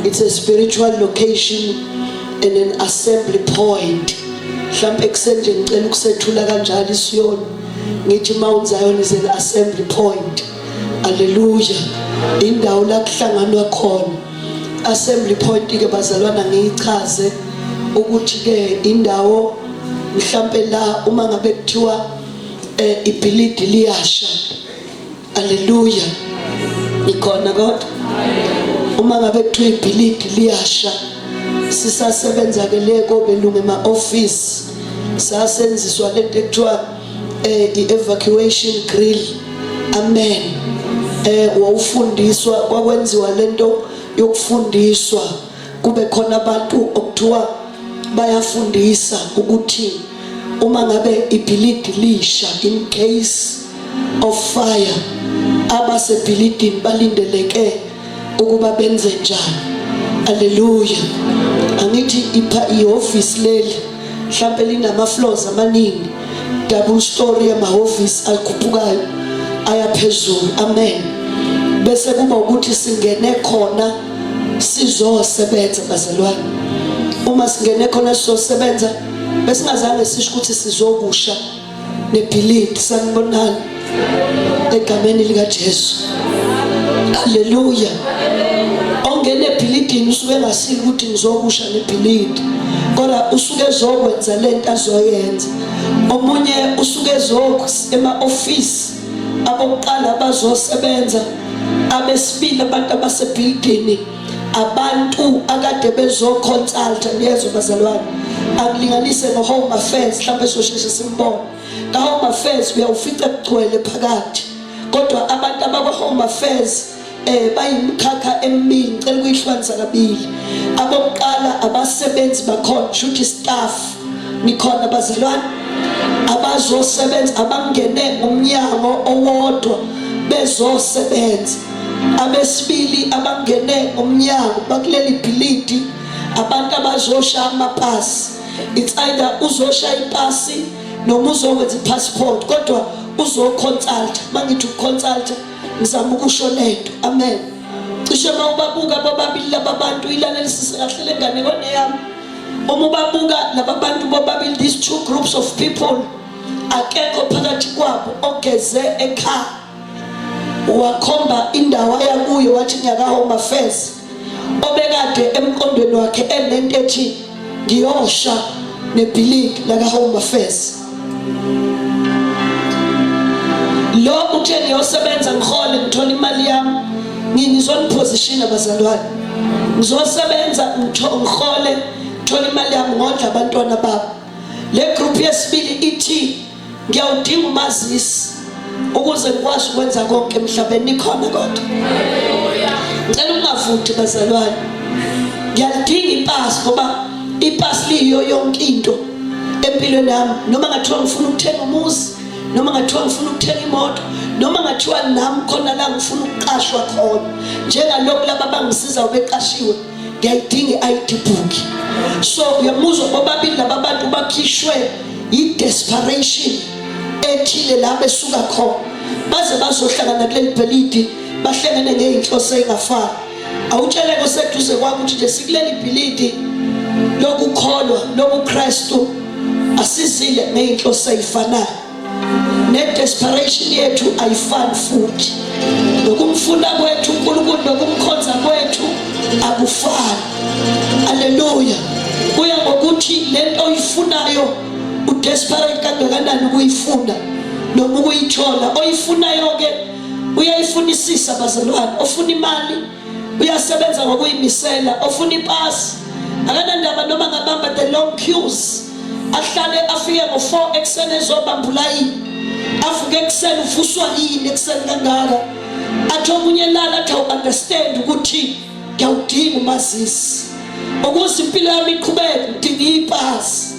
It's a spiritual location and an assembly point. Mhlampe ekuseni nje ngicela ukusethula kanjalo iSiyoni. Ngithi Mount Zion is an assembly point. Hallelujah. Indawo la kuhlanganwa khona. Assembly point ke bazalwana ngiyichaze ukuthi ke indawo mhlampe la uma ngabe kuthiwa eh ibhilidi liyasha. Haleluya. Ikhona kodwa. Uma ngabe kuthiwa ibhilidi liyasha sisasebenza ke le kobelungu ema office sasenziswa lento ekuthiwa eh i-evacuation grill. Amen. Eh wawufundiswa kwakwenziwa lento yokufundiswa kube khona abantu okuthiwa bayafundisa ukuthi uma ngabe ibhilidi lisha in case of fire abasebhilidini balindeleke ukuba benze njani. Haleluya. Angithi ipha ihhovisi leli mhlampe linama floors amaningi, double story amahhovisi akhuphukayo ayaphezulu. Amen. Bese kuba ukuthi singene khona sizosebenza bazalwane. Uma singene khona sizosebenza besingazange sisho ukuthi sizokusha nebhilidi. Sanibonani egameni likaJesu. Haleluya. Ongena ebhilidini usuke engasile ukuthi ngizokusha nebhilidi, kodwa usuke ezokwenza lento azoyenza. Omunye usuke ema-ofisi, abokuqala bazosebenza, abesibili abantu abasebhilidini, abantu akade bezoconsulta. Niyezwa bazalwane? Akulinganise ngo-Home Affairs, mhlawumbe sosheshe simbone ka-Home Affairs, uyawufica kugcwele phakathi, kodwa abantu abakwa-Home Affairs bayimikhakha emibili. Ngicela ukuyihlukanisa kabili. Abokuqala abasebenzi bakhona, shuthi staff. Nikhona bazalwane? Abazosebenza, abangene ngomnyango owodwa bezosebenza. Abesibili abangene ngomnyango bakuleli bhilidi, abantu abazosha amapasi. It's either uzosha ipasi noma uzokwenza ipassport, kodwa uzoconsult. Mangithi uconsult, ngizama ukusho lento. Amen. Cishe mawubabuka bobabili laba bantu, ilalelisise kahle lengane yami, uma ubabuka laba bantu bobabili, these two groups of people, akekho phakathi kwabo ogeze ekhaya wakhomba indawo ayakuyo wathi ngiyaka Home Affairs, obekade emqondweni wakhe enento ethi ngiyosha nebhilidi laka Home Affairs. Lo uthe ngiyosebenza ngihole ngithole imali yami. Ngizoniposition abazalwane, ngizosebenza ngihole ngithole imali yami ngondla abantwana babo. Le group yesibili ithi ngiyawudinga umazisi ukuze ngikwazi ukwenza konke emhlabeni. Nikhona kodwa? Ngicela ungavuthi bazalwane. Ngiyalidinga ipasi ngoba ipasi liyiyo yonke into empilweni yami. Noma ngathiwa ngifuna ukuthenga umuzi, noma ngathiwa ngifuna ukuthenga imoto, noma ngathiwa nami khona la ngifuna ukuqashwa khona njengalokhu laba bangisiza beqashiwe, ngiyayidinga i-ID book. So uyamuzwa, bobabili laba bantu bakhishwe i-desperation ethile la besuka khona baze bazohlangana kuleli bhilidi, bahlangene ngey'nhloso ey'ngafani. Awutsheleke oseduze kwakho ukuthi nje sikuleli bhilidi lokukholwa lobuKristu, asizile ngey'nhloso ey'fanayo, ne-desperation yethu ayifani, futhi nokumfuna kwethu uNkulunkulu nokumkhonza kwethu akufani. Haleluya. Kuya ngokuthi lento oyifunayo udesperate kangakanani ukuyifuna noma ukuyithola. Oyifunayo-ke uyayifunisisa bazalwane. Ofuna imali uyasebenza ngokuyimisela. Ofuna ipasi akanandaba noma ngabamba the long queues, ahlale afike ngo-4 ekuseni ezobamba ulayini, avuke ekuseni. Uvuswa yini ekuseni kangaka? Athi omunye lala athi awu-understand ukuthi ngiyawudinga umazisi ukuze impilo yami iqhubeke, ngidinga ipasi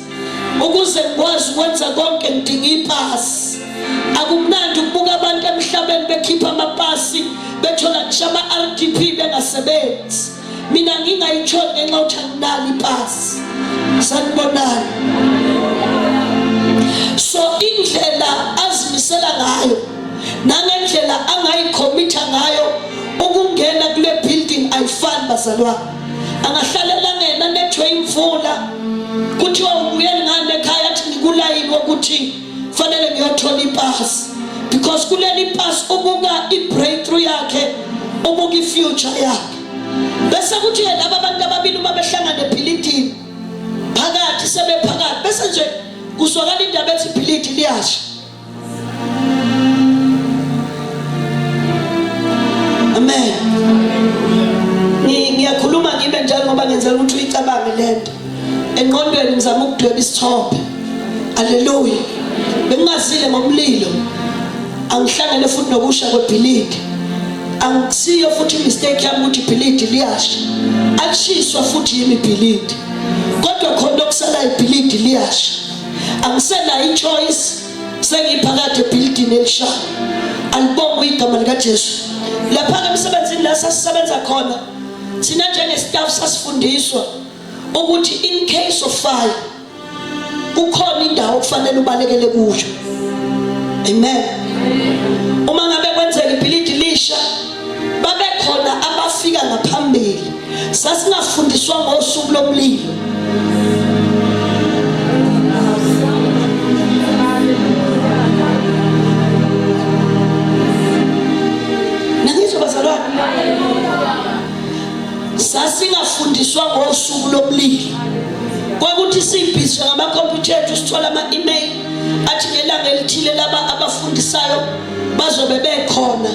ukuze ngikwazi ukwenza konke, ngidinga ipasi. Akumnandi ukubuka abantu emhlabeni bekhipha amapasi, bethola ngisho ama-RDP bengasebenzi, mina ngingayitholi ngenxa yokuthi anginalo ipasi. Sanibonani. So indlela azimisela ngayo nangendlela angayikhomitha ngayo ukungena kule building ayifani bazalwane. Angahlala elangeni anethwe imvula, kuthiwa ubuyeli ngani ekhaya, athi ngikulayini wokuthi fanele ngiyothola ipasi, because kuleli pasi ubuka i-breakthrough yakhe, ubuka i-future yakhe. Bese kuthi laba abantu ababili uma behlangana ebhilidini phakathi, sebephakathi, bese nje kuzwakala indaba ethi ibhilidi liyasha. Amen. Ngiyakhuluma ngibe njalo ngoba ngenzela ukuthi uyicabange lento. Engqondweni ngizama ukudweba isithombe. Haleluya. Bengingazile ngomlilo. Angihlangene futhi nokusha kwebhilidi. Angisiyo futhi mistake yami ukuthi ibhilidi liyasha. Alishiswa futhi yimi ibhilidi. Kodwa khona okusala ibhilidi liyasha. Angisenayo i-choice, sengiphakathi ebhilidini elishayo. Alibongwe igama likaJesu. Lapha-ke emsebenzini la sasisebenza khona thina njenge-staff, sasifundiswa ukuthi in case of fire kukhona indawo okufanele ubalekele kuyo. Amen. Uma ngabe kwenzeka ibhilidi lisha, babekhona abafika ngaphambili. Sasingafundiswa ngosuku lomlilo. Nangizwa bazalwane, sasingafundiswa ngosuku lomlilo. Kwakuthi sibhizwe ngamakhompyutha ethu, sithola ama-email athi ngelanga elithile laba abafundisayo bazobe bekhona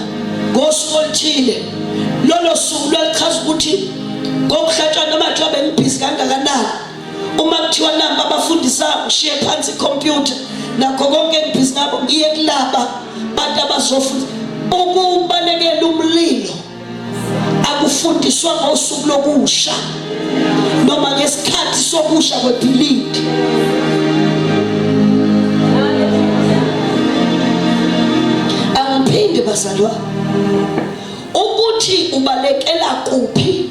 ngosuku oluthile. Lolo suku lwaluchaza ukuthi kokuhlatshwa noma kuthiwa bengibhizi kangakanani, uma kuthiwa nampa abafundisayo, ngishiye phansi ikhompyutha nakho konke engibhizi ngabo, ngiye kulaba bantu abazofunda. Ukubalekela umlilo akufundiswa ngosuku lokusha noma ngesikhathi sokusha kwebhilidi. Angiphinde bazalwane, ukuthi ubalekela kuphi,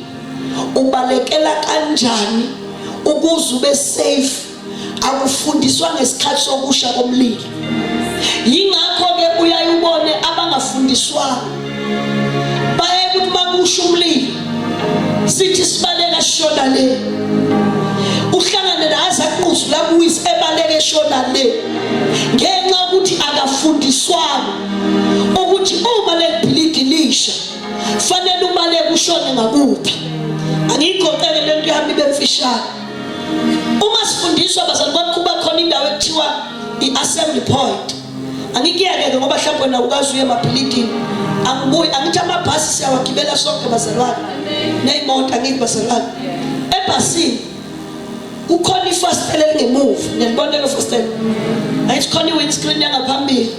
ubalekela kanjani ukuze ube safe, akufundiswa ngesikhathi sokusha komlilo. Yingakho ke uyaye ubone abangafundiswanga baye ukuthi makusha umlilo sithi sibaleka shona le, uhlangane naze aquzu lakuwisa ebaleke shona le, ngenxa ukuthi akafundiswanga ukuthi uma leli bhilidi lisha fanele ubaleke ushone ngakuphi. Angiyigoqele lento yami ibe mfishane. Uma sifundiswa abazali, kwakuba khona indawo ekuthiwa i-assembly point. Angikuyeke-ke ngoba mhlawumbe wena ukaze uye emabhilidini. Angibuyi, angithi amabhasi siyawagibela sonke bazalwane, ney'moto, angithi bazalwane? Ebhasini kukhona ifasitela elingemuva, niyalibona lelo fasitela? Angithi khona i-windscreen yangaphambili,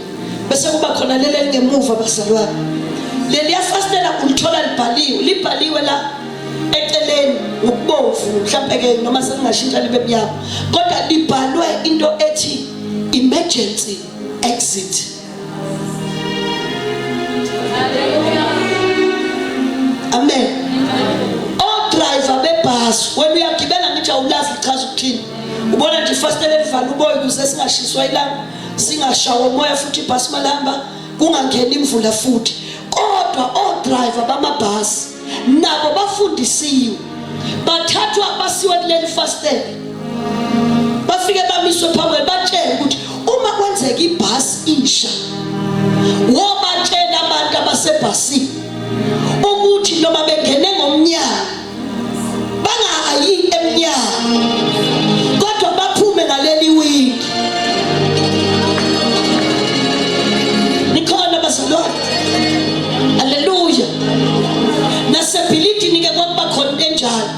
bese kuba khona leli elingemuva bazalwane. Leliya fasitela ulithola libhaliwe, libhaliwe la eceleni ngokubomvu, mhlawumbe-ke noma selingashintsha libe mnyama, kodwa libhalwe into ethi emergency exit. Amen. Odriver bebhasi, wena uyagibela, ngithi awulazi lichaza ukuthini, ubona nje ifasitela elivala uboya ukuze singashiswa ilanga, singashawa umoya futhi ibhasi malihamba kungangeni imvula futhi. Kodwa odriver bamabhasi nabo bafundisiwe, bathathwa basiwe kuleli fastela, bafike bamiswe phambi, batshele ukuthi uma kwenzeka ibhasi isha, wobatshela abantu abasebhasini ukuthi noma bengene ngomnyango bangayi emnyango, kodwa baphume ngaleli windi. Nikhona bazalwane? Haleluya. Nasebhilidini ke kwakuba khona into enjalo,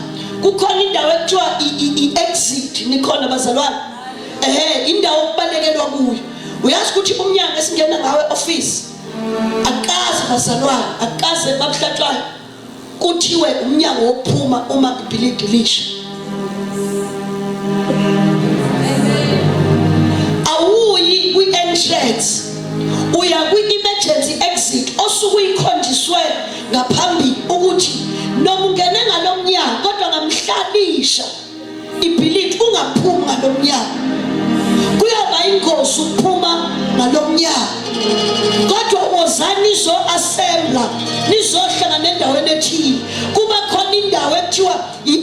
kukhona indawo ekuthiwa i-exit. Nikhona bazalwane? Ehe, indawo okubalekelwa kuyo. Uyazi ukuthi umnyango esingena ngawo e-office, akaze bazalwane, akaze bakuhlatshwayo kuthiwe umnyango wokuphuma uma ibhilidi lisha. Awuyi kwi-entrance, uya kwi-emergency exit osuke uyikhonjiswe ngaphambili ukuthi noma ungene ngalo mnyango, kodwa ngamhlalisha ibhilidi ungaphumi ngalo mnyango, kuyoba ingozi ukuphuma ngalo mnyango, kodwa wozani nizo-assembla, nizohlangana endaweni ethile. Kuba khona indawo ekuthiwa i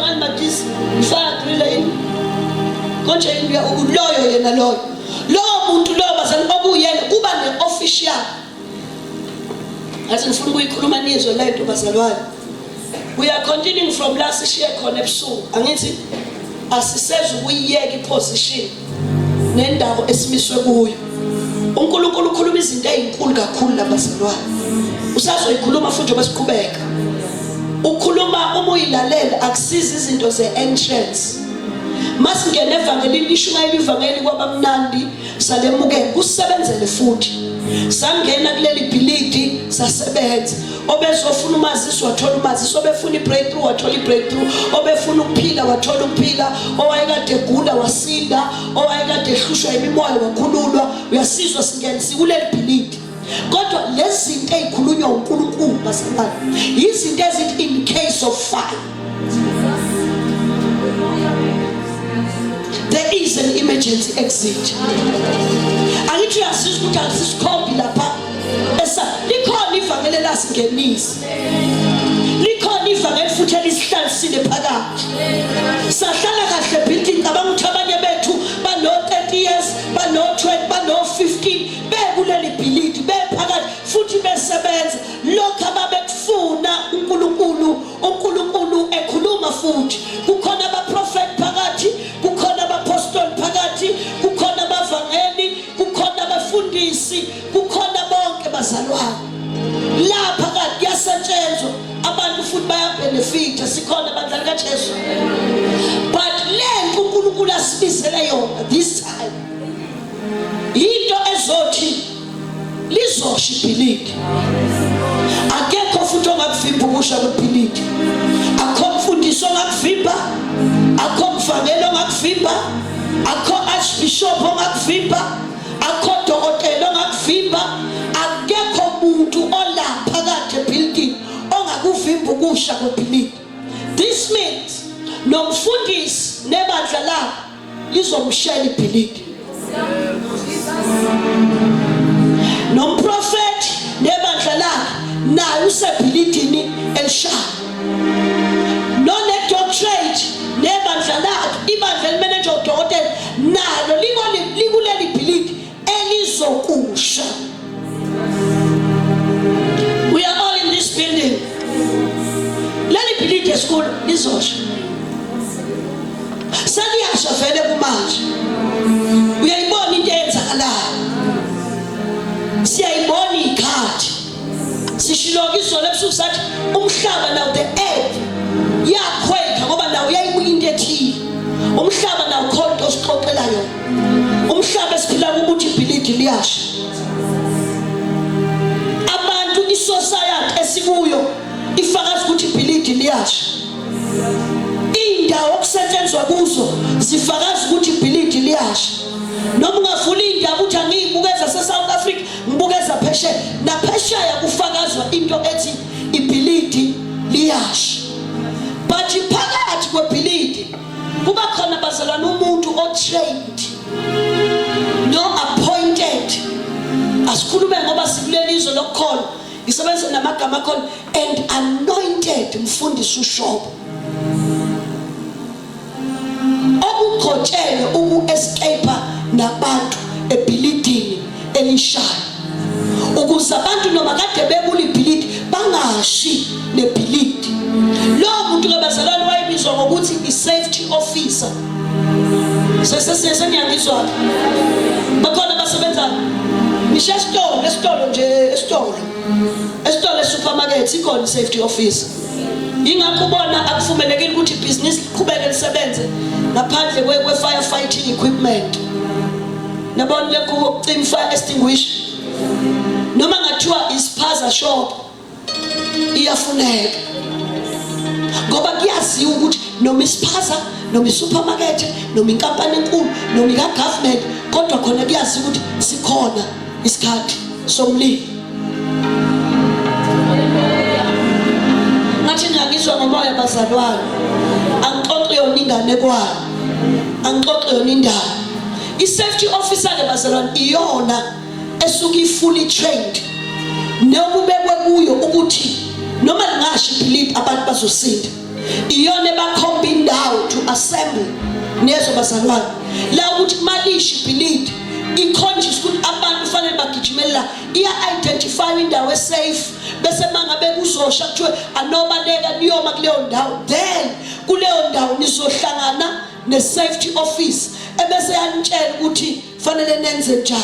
Ibizwa ngani madisi? Fire drill yini? Konje yini loyo yena loyo. Lowo muntu loyo bazali okuyena kuba ne-official. Ngathi ngifuna ukuyikhuluma nizwe le nto bazalwane. We are continuing from la sishiye khona ebusuku. Angithi asiseze ukuyiyeka iposition nendawo esimiswe kuyo. uNkulunkulu ukhuluma izinto ezinkulu kakhulu labazalwane. Usazoyikhuluma futhi njengoba siqhubeka. Ukhuluma uma uyilalela akusizi izinto ze-entrance. Masingena evangelini lishumayela ivangeli kwabamnandi salemukela kusebenzele futhi. Sangena kuleli bhilidi sasebenza. Obezofuna umazisi wathola umazisi, obefuna i-breakthrough wathola i-breakthrough, obefuna ukuphila wathola ukuphila, owayekade egula wasinda, owayekade ehlushwa imimoya wakhululwa. Uyasizwa singena sikuleli bhilidi. Kodwa lezi zinto ezikhulunywa uNkulunkulu bazalwane, izinto ezithi in case of fire there is an emergency exit. Angithi uyasizwa ukuthi akusikhombi lapha esa likhona ivangeli elasingenisa, likhona ivangeli futhi elisihlalisile phakathi, sahlala kahle building. Cabanga ukuthi abanye bethu bano 30 years, bano 20, bano 15 bekuleli bhilidi bephakathi futhi besebenza lokho ababekufuna uNkulunkulu. uNkulunkulu ekhuluma futhi kukhona abaprofeti phakathi, kukhona abapostoli phakathi, kukhona abavangeli, kukhona abafundisi, kukhona bonke bazalwane lapha kanti kuyasetshenzwa abantu futhi bayabenefitha. Sikhona bandla likaJesu, but le uNkulunkulu asibizele yona this time yinto ezothi lizosha ibhilidi. Akekho futhi ongakuvimba ukusha kwebhilidi, akho mfundiso ongakuvimba, akho mvangeli ongakuvimba, akho archbishop ongakuvimba, akho dokotela ongakuvimba, akekho muntu ola phakathi ebuilding ongakuvimba ukusha kwebhilidi. This means nomfundisi nebandla lakhe lizomshela ibhilidi, nomprofeti nebandla lakhe naye usebhilidini elishayo, none-doctorate nebandla lakhe, ibandla elimenenja udokotela nalo likuleli bhilidi elizokusha. We are all in this building. Leli bhilidi esikolo lizosha, seliyasha vele kumanje. Uyayibona into eyenzakalayo, siyayibona iy'khathi. Sishiloke izolo ebusuku sathi umhlaba now the earth yakhwetha ngoba nawo uyayibuka into ethile. Umhlaba nawo khona into osixoxela yona. Umhlaba esiphila kuwo ukuthi ibhilidi liyasha. Abantu isociety esikuyo ifakaza ukuthi ibhilidi liyasha. Iy'ndawo okusetshenzwa kuzo zifakaza ukuthi ibhilidi liyasha. Noma ungavula iy'ndaba uthi angiyibukeza se-South Africa, ngibukeza phesheya, naphesheya kufakazwa into ethi ibhilidi liyasha. But phakathi kwebhilidi kuba khona bazalwane umuntu o-trained no appointed. Asikhulume ngoba sikuleli zwe lokukholwa, ngisebenzise namagama akhona, and anointed mfundisi ushobo okugcotshelwe uku-escape nabantu ebhilidini elishayo, ukuze abantu noma kade bekulibhilidi bangashi nebhilidi. Lowo muntu ke bazalwane wayebizwa ngokuthi i-safety officer. Sesiyangizwa, bakhona abasebenza ngisho esitolo, esitolo nje, esitolo, esitolo esupermarket ikhona i-safety officer. Yingakho ubona akuvumelekile ukuthi ibhizinisi liqhubeke lisebenze ngaphandle kwe-fire fighting equipment. Nabona lekho kokucima fire extinguisher, noma ngathiwa ispaza shop iyafuneka, ngoba kuyaziwa ukuthi noma ispaza noma isupermarket noma inkampani enkulu noma ika-government, kodwa khona kuyaziwa ukuthi sikhona isikhathi somlilo. Ngathi ngiyangizwa ngomoya bazalwane, angixoxi yona inganekwane, angixoxi yona indaba. I-safety officer ke bazalwane iyona esuke i-fully trained nokubekwe kuyo ukuthi noma lingasho ibhilidi abantu bazosinda. Iyona ebakhomba indawo to assemble. Niyezwa bazalwane, la ukuthi malishi ibhilidi ikhonjiswa ukuthi abantu kufanele bagijimele la, iya-identify indawo esafe, bese mangabe kuzosha kuthiwe anobaleka niyoma kuleyo ndawo, then kuleyo ndawo nizohlangana ne-safety office ebese yanitshela ukuthi fanele nenze njani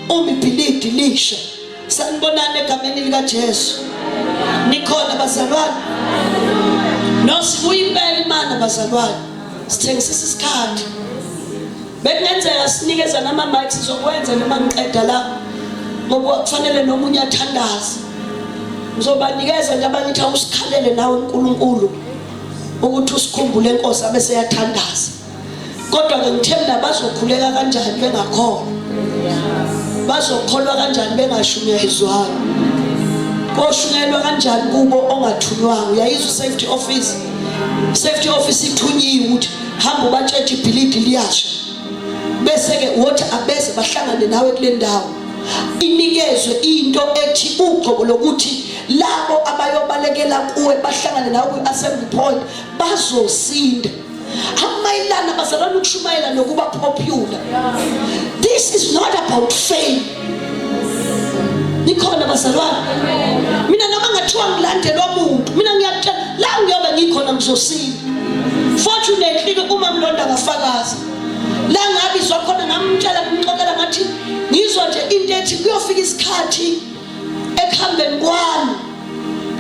uma ibhilidi lisha. Sanibonani egameni likaJesu. Nikhona bazalwane? No, sibuya impela imana bazalwane, sithengisisa isikhathi. Bekungenzeka sinikeza nama-mic, sizokwenza noma ngiqeda la, ngoba kufanele nomunye athandaze. Ngizobanikeza nje abanye, ithi awusikhalele nawe uNkulunkulu ukuthi usikhumbule Nkosi, abese yathandaza. Kodwa ke ngithe mina bazokhuleka kanjani bengakholwa? Bazokholwa kanjani bengashunyayezwanga? Koshunyayelwa kanjani kubo ongathunywanga? Uyayizwa safety office? Safety office ithunyiwe ukuthi hamba ubatsheje ibhilidi liyasha, bese-ke wothi abeze bahlangane nawe kule ndawo, inikezwe into ethi ugcobo lokuthi labo abayobalekela kuwe bahlangane nawe kwi-assembly point bazosinda. Akumayelana bazalwane ukushumayela nokuba popular. This is not about fame. Nikhona bazalwane? Mina noma ngathiwa ngilandelwa muntu, mina ngiyakutshela la ngiyobe ngikhona ngizosinda. Fortunately ke uma mlonda ngafakaza la ngabizwa khona, ngamtshela ngimxoxela ngathi ngizwa nje into ethi kuyofika isikhathi ekuhambeni kwami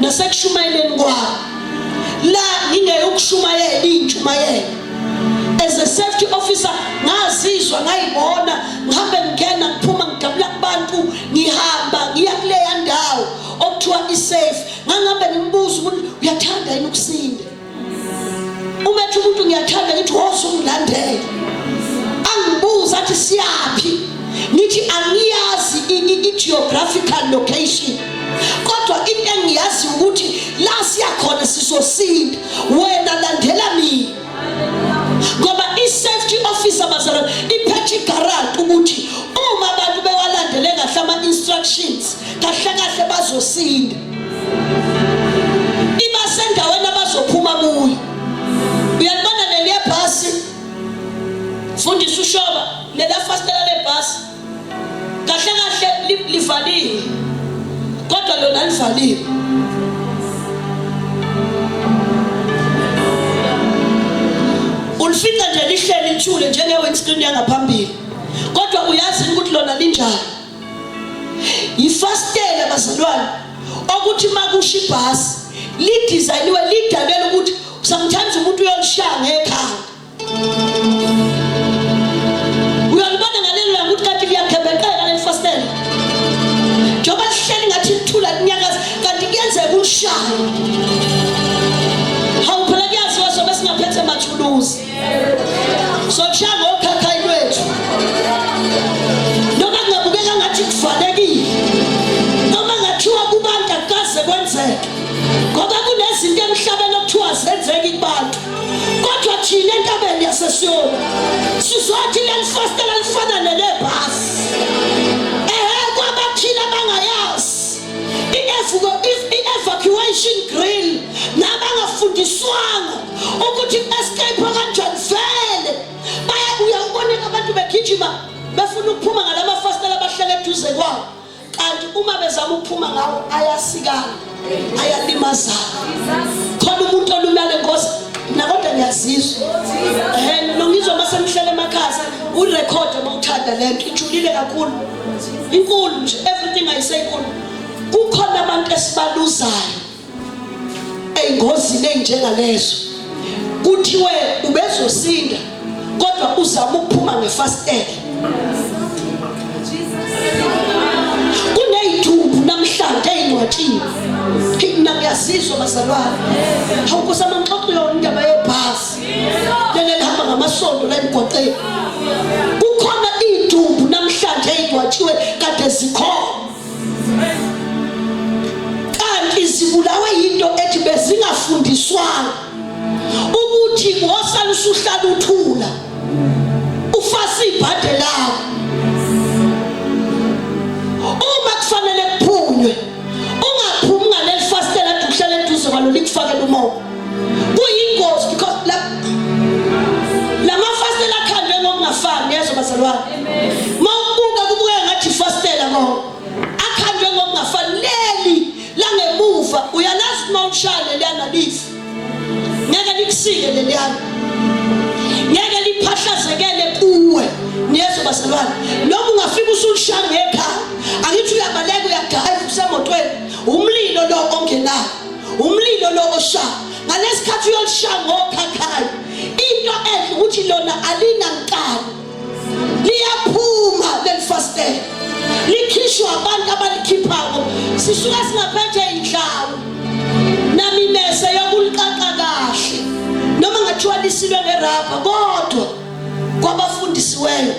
nasekushumayeleni kwami la ngingeyokushumayela intshumayelo as a safety officer. Ngazizwa ngayibona ngihambe ngingena ngiphuma ngidabula kubantu, ngihamba ngiya kuleya ndawo okuthiwa i-safe. Ngangihambe ngimbuza umuntu, uyathanda yini ukusinda? Uma ethi umuntu ngiyathanda, ngithi woza ungilandele. Angibuza athi siyaphi, ngithi angiyazi i-geographical location, kodwa into engiyazi ukuthi la siyakhona sizosinda, wena landela mina. Ngoba i-safety officer bazalwane iphethe igaranti ukuthi uma abantu bewalandele kahle ama-instructions, kahle kahle bazosinda. Iba sendaweni abazophuma kuyo. Uyalibona leliya bhasi, fundisa ushoba lela fastela lebhasi, kahle kahle livaliwe, kodwa lona livaliwe. Ulifica nje lihleli lithule njenge-windscreen yangaphambili, kodwa uyazi ukuthi lona linjani. Yifastela bazalwane okuthi makusha ibhasi lidizayiniwe, lidalelwe ukuthi sometimes umuntu uyolishaya ngekhanda. Uyalibona ngalelo langa ukuthi kanti liyagembekeka leli fastela, njengoba lihleli ngathi lithula linyakaza, kanti kuyenzeka ulishaye. Hawu, phela kuyaziwa sobe singaphethe mathuluzi, sokushaya ngokhakhayi lwethu, noma kungabukeka ngathi kuvalekile, noma ngathiwa kubantu akukaze kwenzeke, ngoba kunezinto emhlabeni okuthiwa zenzeki kubantu, kodwa thina entabeni yaseSiyoni sizothi leli fastela lifana nelebhasi. Ehe, kwabathile abangayazi i-evacuation grill nabangafundiswanga ukuthi escape kanjani, vele baya uyawuboneka abantu begijima befuna ukuphuma ngalamafastela abahlele eduze kwawo, kanti uma bezama ukuphuma ngawo ayasikana, ayalimazana. Khona umuntu olumale nkosi mina, kodwa ngiyazizwa. Ehe, nongizwa uma senihlele emakhasa, urekhode uma uthanda. Le nto ijulile kakhulu, inkulu nje, everything ayiseyinkulu. Kukhona abantu esibaluzayo ey'ngozini ey'njengalezo, kuthiwe ubezosinda kodwa uzama ukuphuma ngefasitela. Kuney'dumbu namhlanje ey'ngcwatshiwe. Mina ngiyazizwa bazalwane. Hawu nkosi, amangixoxo yona indaba yebhasi leli elihamba ngamasondo la emgwaqeni. Kukhona iy'dumbu namhlanje ey'ngcwatshiwe kade zikhona, kanti zibulawe yinto ethi bezingafundiswanga ukuthi ngosala usuhlala uthula ufase ibhade lakho uma kufanele kuphunywe, ungaphumi ngaleli fastela ade uhlala eduze kwalo likufakela umoya. Kuyinto wrong, akhandwe ngokungafani. Leli langemuva uyalazi uma ulishaya leliyana lifi, ngeke likusike leliyana, ngeke liphahlazekele kuwe. Niyezwa bazalwane? Noma ungafika usulishaya ngekhaya, angithi uyabaleka, uyadive usemotweni, umlilo lo ongenayo, umlilo lo oshaya ngalesikhathi uyolishaya ngokhakhayi. Into enhle ukuthi lona alinankani, liyaphuma lelifasitela, likhishwa abantu abalikhiphako. Sisuke singaphethe inhlawu namimese yokuliqaqa kahle, noma ngathiwa lisilwe ngerabha, kodwa kwabafundisiweyo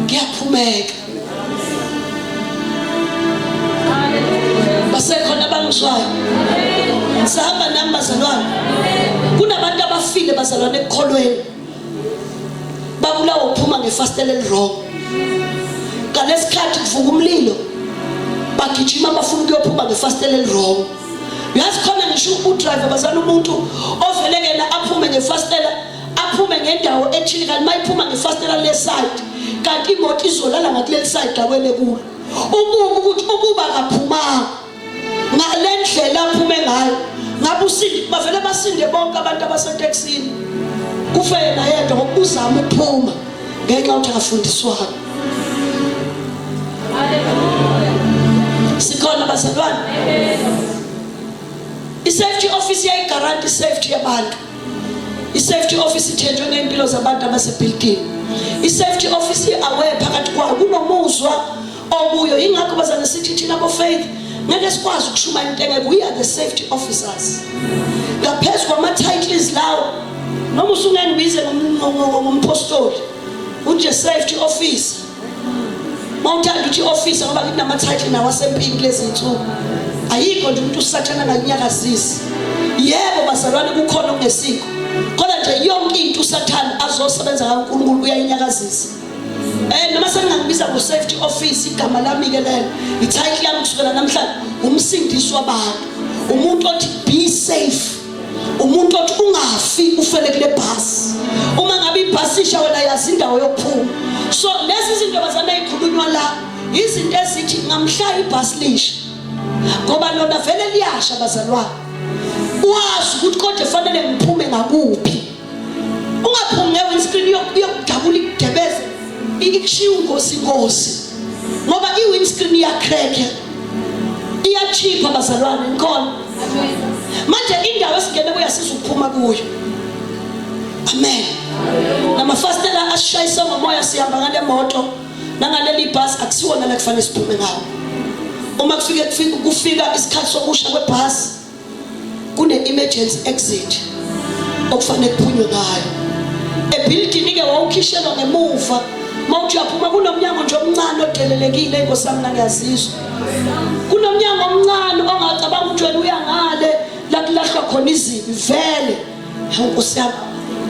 kuyaphumeka. Basekhona abangizwayo? Sihamba nami bazalwane. Kunabantu abafile bazalwane ekukholweni, babulawa uphuma ngefasitela elirong. Ngalesikhathi kuvuka umlilo, bagijima bafuna ukuyophuma ngefasitela elirong. Uyazi khona ngisho udriver bazana, umuntu ovele kena aphume ngefasitela, aphume ngendawo ethile, kanti mayiphuma ngefasitela le side, kanti imoto izolala ngakuleli side awele kulo. Ubuka ukuthi ukuba kaphumanga ngale ndlela aphume ngayo, ngabe usindi, bavele basinde bonke abantu abasetekisini, kufe yena yedwa ngoba uzama ukuphuma ngenxa yokuthi akafundiswanga. Sikhona bazalwane? I-safety office iyayigaranti i-safety yabantu. I-safety office ithenjwe ngey'mpilo zabantu abasebhilidini. I-safety office i-aware phakathi kwayo kunomuzwa okuyo. Yingakho bazane sithi thina bo-faith ngeke sikwazi ukushumayela into engeke. We are the safety officers ngaphezu kwama-titles lawo. Noma usungengibize ngomphostoli, unje safety officer, mawuthanda uthi officer, ngoba kunama-title nawo asempini kulezi nsuku. Ayikho nje umuntu usathana ngalinyakazisi. Yebo bazalwane, kukhona okungesikho, kodwa nje yonke into usathane azosebenza kaNkulunkulu uyayinyakazisa. Noma sengingangibiza ngo-safety office, igama lami-ke lelo, i-title yami kusukela namhlanje, umsindisi wabantu, umuntu othi be safe, umuntu othi ungafi ufele kule bhasi. Uma ngabe ibhasi isha, wena yazi indawo yokuphuma. So lezi zinto bazana ezikhulunywa la, izinto ezithi ngamhla ibhasi lisha, ngoba lona vele liyasha bazalwane, wazi ukuthi kodwa fanele ngiphume ngakuphi. Ungaphumi nge-windscreen, iyokudabula, ikudebeze, ikushiya ungosi ingosi, ngoba i-windscreen iyacrack, iyachipha bazalwane. Nikhona? Manje indawo esingene kuyo asiza ukuphuma kuyo. Amen. Namafasitela asishayisa ngomoya sihamba ngale moto nangaleli bhasi, akusiwona la kufanele siphume ngawo. Uma kufike kufika isikhathi sokusha kwebhasi, kune-emergency exit okufanele kuphunywe ngayo ebhilidini-ke. Wawukhishelwa ngemuva, uma uthi uyaphuma kunomnyango nje omncane odelelekile. Inkosi yami, ngangiyazizwa, kunomnyango omncane ongacabanga ukuthi wena uya ngale la kulahlwa khona izibi vele. Hawu nkosi yami,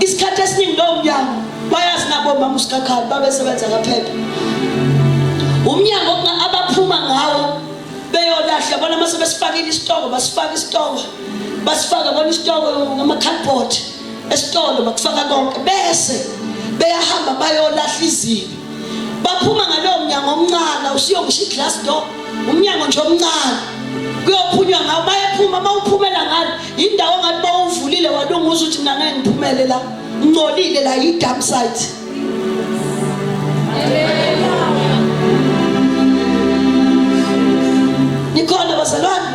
isikhathi esiningi lowo mnyango bayazi nabo mama uSikhakhane babesebenza kaphepha, umnyango abaphuma ngawo beyolahla bona. Mase besifakile isitoko, basifaka isitoko, basifaka bona isitoko ngama-cardboard esitolo, bakufaka konke, bese beyahamba bayolahla izibi. Baphuma ngalowo mnyango omncane, awusiyo ngisho i-glass door, umnyango nje omncane kuyophunywa ngawo. Bayephuma, uma uphumela ngalo indawo ongathi bawuvulile walunguza ukuthi mina ngeke ngiphumele la, ngcolile la, i-dump site. Nikhona bazalwane?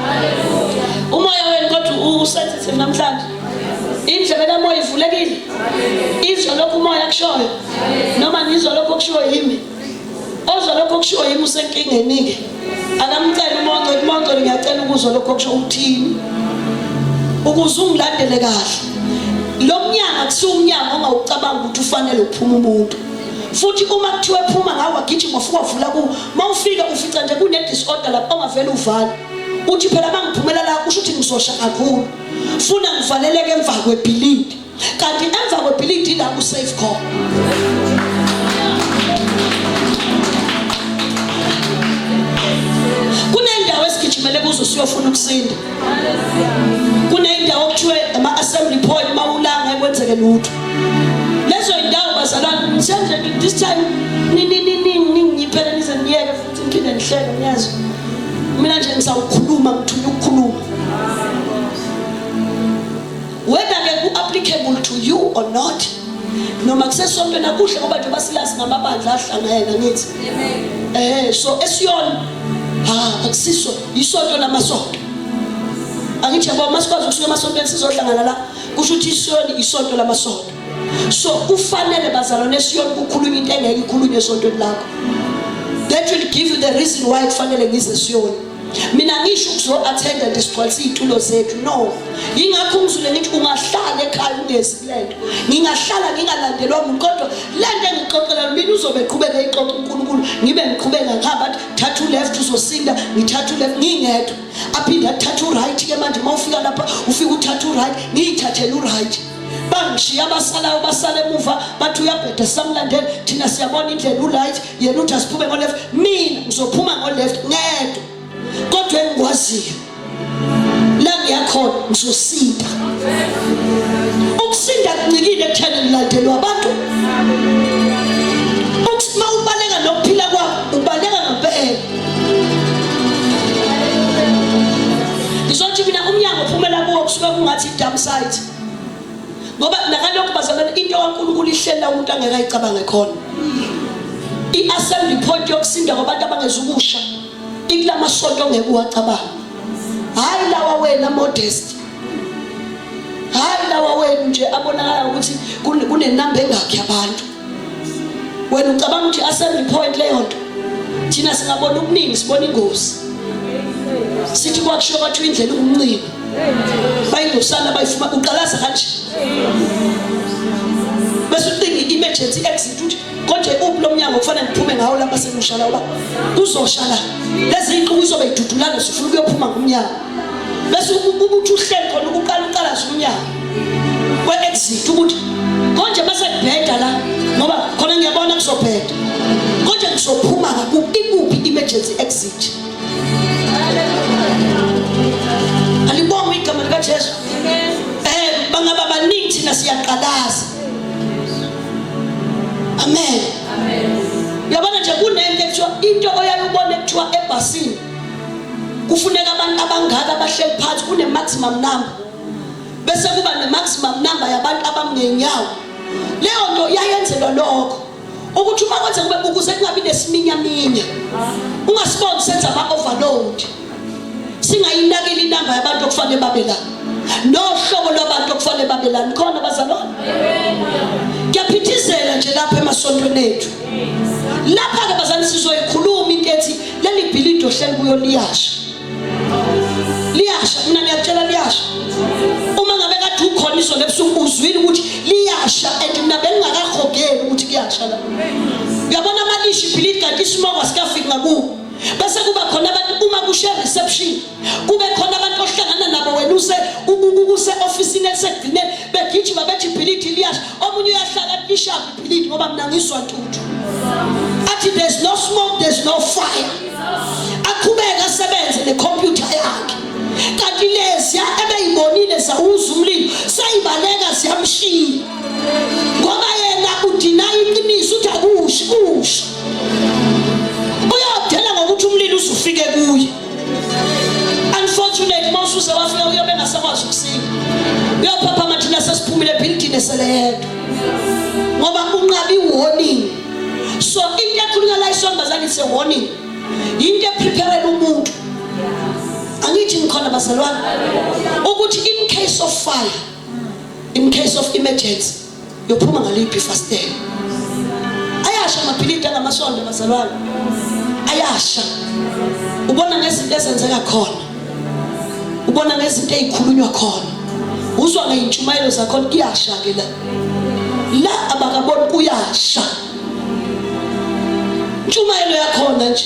Umoya wenu kodwa usensitive namhlanje. Indlebe kamoya ivulekile. Izwa lokhu umoya akushoyo. Noma nizwa lokho okushiwo yimi. Ozwa lokho okushiwo yimi usenkingeni-ke. Akamcela uMongcwele, uMongcwele ngiyacela ukuzwa lokho okusho uthini. Ukuze ungilandele kahle. Lo mnyango akusiwo umnyango ongawucabanga ukuthi ufanele ukuphuma umuntu. Futhi uma kuthiwa phuma ngawo wagijima ufika wavula ku, mawufika ufica nje kune disorder lapho ongavele uvale. Uthi phela mangiphumela la kusho ukuthi ngizosha kakhulu. Funa ngivaleleke emva kwebhilidi. Kanti emva kwebhilidi la ku safe khona. Kunendawo esigijimele kuzo siyofuna ukusinda. Kuneyindawo okuthiwe ama-assembly point, mawula ngeke kwenzeke lutho. Lezo yindawo bazalwane, senze this time. Iphele nize niyeke futhi niphinde nihleke ngiyezwa. Mina nje ngisawukhuluma ngithunywa ukukhuluma. Whether ke ku-applicable to you or not noma kusesontweni akuhle ngoba njengoba silazi ngamabandla ahlangene ngithi so esiyona ha akusiso isonto lamasonto angithi yabo masikwazi ukusuka emasontweni sizohlangana la kusho ukuthi isiyoni isonto lamasonto so kufanele bazalwane esiyoni kukhulunywa into engeke ikhulunywe esontweni lakho that will give you the reason why kufanele ngize esiyoni mina ngisho ukuzo-athenda nje sigcwalise iy'tulo zethu no yingakho ungizule ngithi ungahlala ekhaya ungezi kule nto ngingahlala ngingalandelwa muntu kodwa le nto engixoxela mina uzobe eqhubeka eyixoxa unkulunkulu ngibe ngiqhubeka ngihamba athi thatha uleft uzosinda ngithatha uleft ngingedwa aphinde athathe uright ke manje uma ufika lapha ufike uthathe uright ngiyithathele uright bangishiya abasalayo basala emuva bathi uyabheda samlandela thina siyabona indlela uright yena uthi asiphume ngoleft mina ngizophuma ngoleft ngedwa kodwa engikwaziyo la ngiyakhona ngizosinda ukusinda kuncikile ekutheni ngilandelwa abantu uma ubaleka nokuphila kwakho ubaleka ngempela ngizothi mina umnyango uphumela kuwo kusuke kungathi i-dump site ngoba nakalokhu bazalwane into kaNkulunkulu ihlela umuntu angeke ayicabange khona i-assembly point yokusinda kwabantu abangezukusha ikulamasonto ongeke uwacabange hayi lawa wena modest hayi lawa wenu nje abonakala ukuthi kunenamba engakhi abantu wena ucabanga ukuthi assembly point leyo nto thina singabona ukuningi sibona ingozi sithi kwakushiwo kwathiwa indlela ingumncino bayingosana bayifuma uqalaza kanje bese ucinga i-emergency exit uthi konje uphi lo mnyango kufanele ngiphume ngawo lapha sekusha la uba kuzosha la lezi iy'nquku izobe idudulana sifuna ukuyophuma ngomnyango bese ukuthi uhleli khona ukuqala uqalaza umnyango kwe-exit ukuthi konje mase kubheda la ngoba khona ngiyabona kuzobheda konje ngizophuma ngakuphi ikuphi emergency exit alibongwe igama likaJesu bangaba baningi thina siyaqalaza amen uyabona nje kunento ekuthiwa into oyayubona ekuthiwa ebhasini kufuneka abantu abangaka abahleli phansi kune-maximum number bese kuba ne-maximum number yabantu abamngenyawo leyo nto yayenzelwa lokho ukuthi uma kwenze kube ukuze kungabi nesiminyaminya ungasiboni senza ama-overload singayinakile inamba yabantu okufanele babe la nohlobo lwabantu okufanele babe la nikhona bazalwane kuyaphithizela nje lapha emasontweni ethu lapha-ke bazalwane sizoyikhuluma into ethi leli bhilidi ohleli kuyo liyasha liyasha mina ngiyakutshela liyasha uma ngabe kade ukhona izolo ebusuku uzwile ukuthi liyasha and mina bengingakahogeli ukuthi kuyasha la uyabona amalishi ibhilidi kanti isimoko asikafiki ngakuwo bese kuba khona abantu uma kushe reception kube khona abantu ohlangana nabo wena use use ofisini elisekugcineni begijima bethi ibhilidi liyasha omunye uyahlala athi lishaphi ibhilidi ngoba mina ngizwa ntuthu athi there's no smoke there's no fire aqhubeke asebenze nekhompyutha yakhe kanti leziya ebeyibonile zawuza umlilo seyibaleka ziyamshiya ngoba yena udinaya iqiniso uthi akushi kusho uyodela ngokuthi umlilo uzufike kuye unfortunately uma usuze wafika uyobe engasakwazi ukusinda uyophaphama thina sesiphumile ebhilidini esele yedwa ngoba unqaba i-warning so into ekhulunywa la isontombazane it's a warning yinto eprepare umuntu angithi ngikhona bazalwane ukuthi in case of fire in case of emergency yophuma ngaliphi ifasitela ayasha amabhilidi angamasonto bazalwane ayasha ubona ngezinto ezenzeka khona ubona ngezinto ezikhulunywa khona uzwa ngeyintshumayelo zakhona kuyasha ke la la abakaboni kuyasha intshumayelo yakhona nje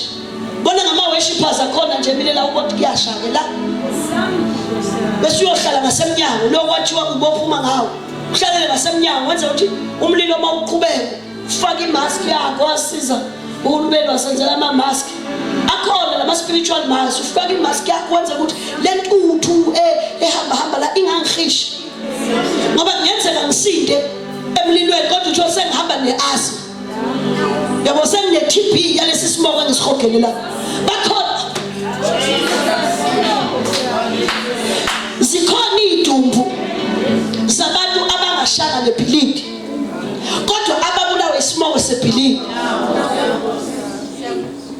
bona ngama-worshippers akhona nje mina la ubona kuyasha ke la bese uyohlala ngasemnyango lo kwathiwa ubophuma ngawo uhlalele ngasemnyango wenza ukuthi umlilo uma uqhubeka ufake imask yakho wasiza uhulumeni wasenzela ama-mask akhona lama-spiritual mask ufake imask yakho wenza ukuthi le ntuthu e, ehambahamba la ingangihishi ngoba kungenzeka ngisinde emlilweni kodwa uthole sengihamba ne-asthma. Yabo sengine TB yalesi simoko engisihogele la. Bakhona zikhona idumbu zabantu abangashanga nebhilidi kodwa ababulawa isimoko sebhilidi.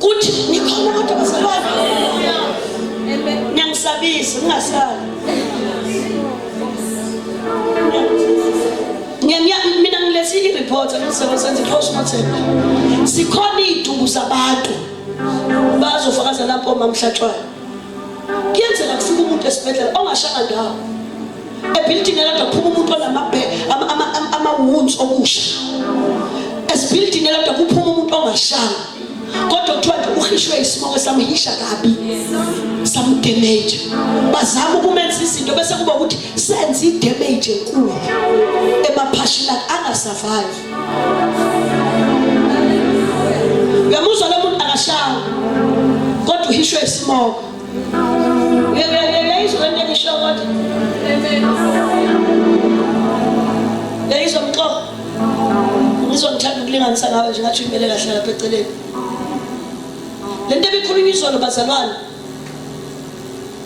Kuthi nikhona kodwa bazalwane. Niyangisabisa ningasali. Mina ngilethe i-report angisebenza i-postmortem. Sikhona iy'dumbu zabantu bazofakaza lapho mamhlatshwayo. Kuyenzeka kufika umuntu esibhedlela ongashanga ndawo. Ebhilidini elodwa kuphuma umuntu onama-wounds okusha. Esibhilidini elodwa kuphuma umuntu ongashanga. Kodwa kuthiwa nje uhishwe isimoko samhisha kabi. Samdamage. Bazama ukumenza izinto bese kuba ukuthi senze idamage enkulu emaphashini akhe angasurvive. Uyamuzwa lo muntu akashanga. Kodwa uhishwe isimoko. Uyayizwa lento engisho kodwa? Uyayizwa mxoxo? Ngizongithanda ukulinganisa ngawe nje ngathi uyimele kahle lapha eceleni. Lento ebikhulunywa izolo bazalwane.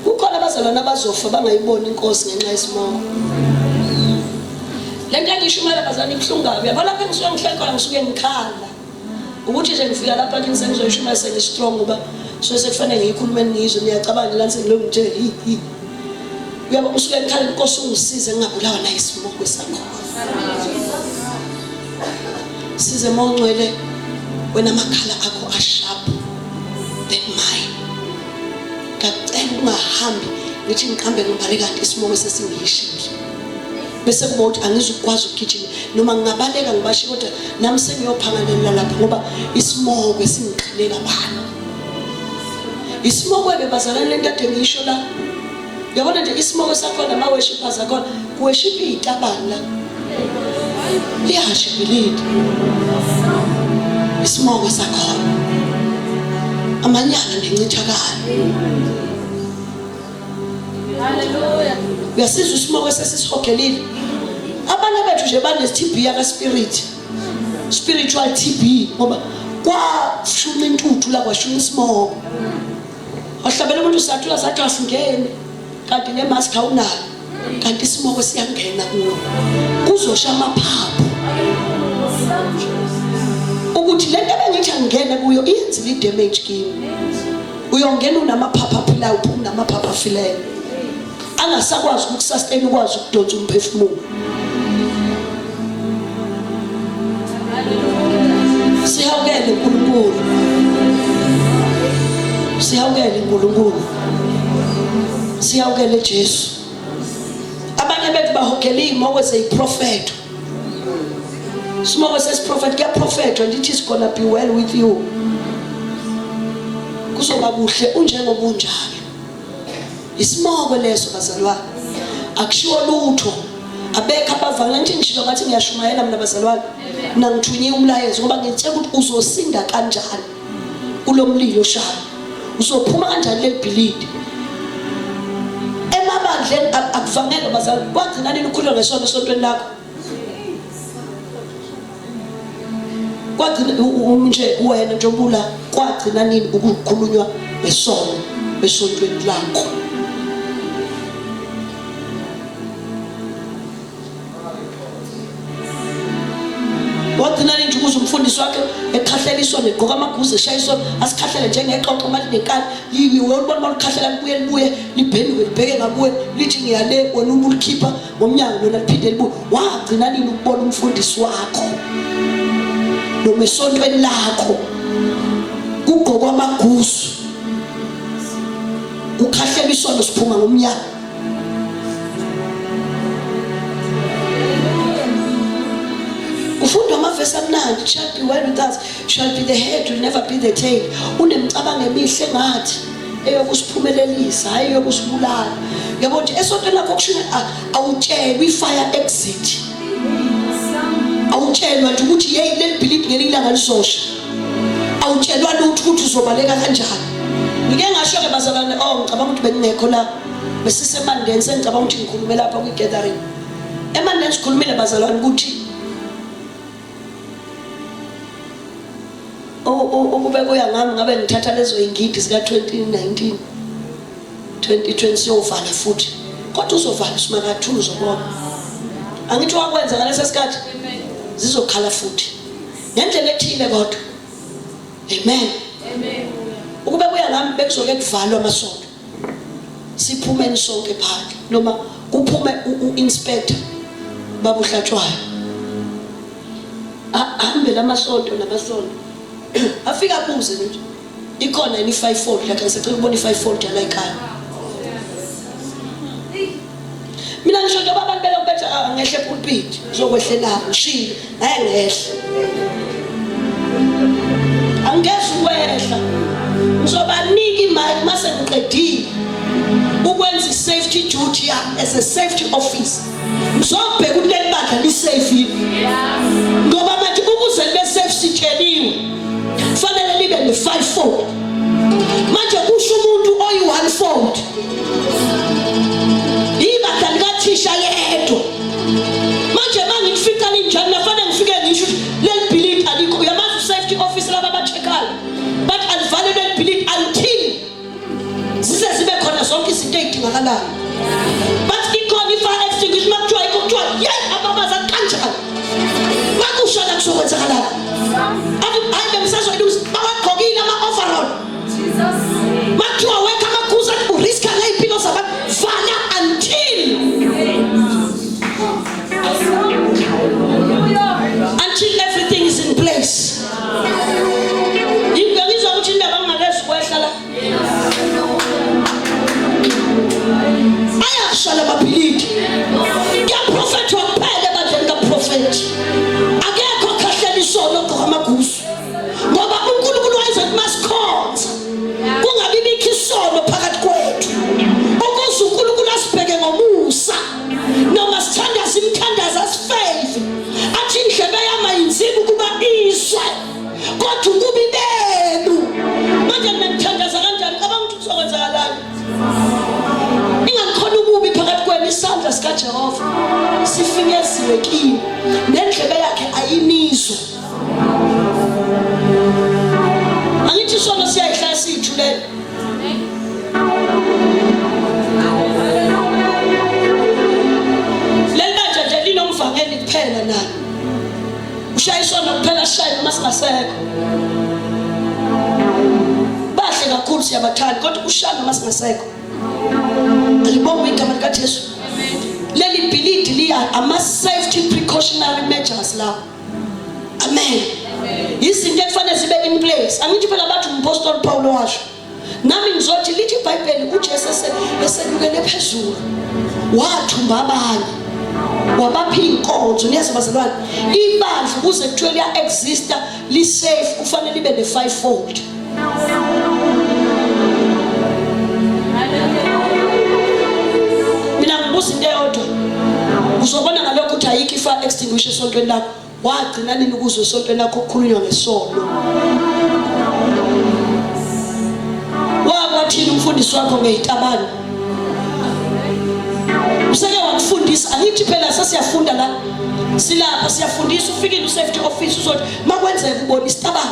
Kukhona abazalwane abazofa bangayiboni inkosi ngenxa yesimoko. Lento engishumayela bazalwane ibuhlungu kabi. Yabo lapha engisuke ngihleli khona ngisuke ngikhala. Ukuthi nje ngifika lapha kini sengizoyishumayela sengi-strong ngoba suke sekufanele ngiyikhulume ngizwe niyacabanga la sengilokhu ngitshele hi hi. Uyabo usuke ngikhala inkosi ungisize ngingabulawa nayisimoko sakho. Size mongcwele wena amakhala akho asharp than mine. Ngacela ungahambi ngithi ngiqambe ngibale kanti isimoko sesingishile. Bese kuba ukuthi angizukwazi ukugijima noma ngingabaleka ngibashe kodwa nami sengiyophangalela lapha ngoba isimoko esingiqhele kabani. Isimoko ke bazalwane lento ade ngisho la. Yabona nje isimoko sakhona ama worshippers akhona kuworship izitabane la. Liyasho ibhilidi. Isimoko sakhona. Amanyala nencithakalo. Hallelujah. Uyasizwa isimoko esesisihogelile. Abanye bethu nje bane TB yaka spirit. Spiritual TB ngoba kwashunqa intuthu la kwashunqa isimoko. Wahlabela umuntu sathula sathi asingeni kanti nemask awunayo. Kanti isimoko siyangena kuwo. Kuzosha amaphaphu. Ukuthi lento ebengithi angene kuyo iyenzile idamage kimi. Uyongena unamaphaphu aphilayo uphuma unamaphaphu afileyo. Angasakwazi ukusustain ukwazi ukudonsa umphefumulo. Sihawukele uNkulunkulu. Sihawukele uNkulunkulu. Sihawukele Jesu. Abanye bethu bahogela izimoko zeyiprofetho. Simoko sesiprofetho kuyaprofethwa ndithi is gonna be well with you. Kuzoba kuhle unjengoba unjalo. Isimoko leso bazalwane. Akushiwo lutho. Abekho abavangeli ngithi ngishilo ngathi ngiyashumayela mina bazalwane. Mina ngithunyiwe umlayezo ngoba ngitshela ukuthi uzosinda kanjani kulo mlilo oshayo. Uzophuma kanjani leli bhilidi. Emabandleni akuvangelwa bazalwane. Kwagcina nini ukhuluma ngesono esontweni lakho? Kwagcina nje wena njengoba kwagcina nini ukukhulunywa ngesono esontweni lakho? Wagcina nini nje ukuze umfundisi wakhe ekhahlela isono egqoka amaguzu eshaya isono asikhahlele njengexoxo uma linenkani liyolibona uma likhahlela libuye libuye liphenduke libheke ngakuwe lithi ngiyale wena ubulikhipha ngomnyango lona liphinde libuye wagcina nini ukubona umfundisi wakho noma esontweni lakho kugqokwa amaguzu kukhahlela isono siphuma ngomnyango Ufunda amavesi amnandi shall be well with us shall be the head will never be the tail unemicabango emihle ngathi eyokusiphumelelisa hayi eyokusibulala yabo nje esontweni lakho kushuna awutshelwa i-fire exit awutshelwa nje ukuthi yeyi leli bhilidi ngelinye ilanga lizosha awutshelwa lutho ukuthi uzobaleka kanjani ngike ngasho-ke bazalwane oh ngicabanga ukuthi bengingekho la besisemandeni sengicabanga ukuthi ngikhulume lapha kwi-gathering emandeni sikhulumile bazalwane ukuthi Ukube kuya ngami ngabe ngithatha lezo ingidi zika 2019 2020 siyovala futhi. Kodwa uzovala uSimakathulu uzobona. Angithi wakwenza ngalesa sikhathi zizokhala futhi. Ngendlela ethile kodwa. Amen. Amen. Ukube kuya ngami bekuzoke kuvalwa amasonto. Siphumeni sonke phandle noma kuphume u-inspector babuhlatshwayo. Ahambe lamasonto namasonto. Afika abuze nje. Ikhona yini i-five fold la ngisacela ukubona i-five fold yala ekhaya. Mina ngisho njengoba abantu belokhu bethi ah, ngehle epulpit ngizokwehlela ngishilo ngeke ngehle. Angeze ukwehla. Ngizobanika imic mase ngiqedile ukwenza i-safety duty yami as a safety officer. Ngizobheka ukuthi leli bandla li-safe yini. Ngoba manje ukuze libe safe sitsheliwe fanele libe ne-five fold. Manje kusho umuntu oyi-one fold. Ibandla likathisha yedwa. Manje mangifica linjani nafanele ngifike ngisho ukuthi leli bhilidi alikho. Uyamazi u-safety officer laba aba-check-ayo. But alivale leli bhilidi until zize zibe khona zonke izinto ey'dingakalayo. But ikhona i-fire extinguisher uma kuthiwa ikho kuthiwa yeyi ababaza kanjani. Makusha la kuzokwenzakalani? Athi hayi bengisazoyilungisa bawagqokile ama-overall. Makuthiwa wekho amakhuza athi uriska ngey'mpilo zabantu vala until until everything is in place. Ngizwa ukuthi indaba ngingakezi kwehla la. Ayasha lamabhilidi. Kuyaprofethwa kuphela ebandleni kaprofethi. Akekho okhahlela isono ogqoka amagusu. Ngoba uNkulunkulu wayezothi masikhonza kungabi bikho isono phakathi kwethu ukuze uNkulunkulu asibheke ngomusa noma sithandaza imithandazo asifave athi indlebe yami ayinzima ukuba izwe kodwa ububi benu manje mina ngithandaza kanjani cabanga ukuthi kuzokwenzakalani ingakhona ububi phakathi kwenu isandla sikaJehova sifinyeziwe kini nendlebe yakhe ayinizwa angithi isono siyayihlala siyithulele leli bandla nje linomvangeli kuphela nalo ushaya isono kuphela sishaye noma singasekho bahle kakhulu siyabathanda kodwa ushaya noma singasekho alibongwe igama likaJesu leli bhilidi liya ama-safety precautionary measures lawo amen izinto ekufanele zibe in place angithi phela bathi umpostoli Paul washo nami ngizothi lithi iBhayibheli uJesu esenyukele phezulu wathumba abanye wabapha inkonzo niyazi bazalwane ibandla ukuze kuthiwe liya exista li safe kufanele libe ne five fold mina ngibuza into eyodwa uzobona ngalokho ukuthi ayikho i-fire extinguisher esontweni lakho wagcina nini ukuzwa esontweni lakho kukhulunywa ngesono wakwathini umfundisi wakho ngeyitabane useke wakufundisa angithi phela sesiyafunda la silapha siyafundisa ufikile u-safety office uzothi makwenzeka ubona isitabane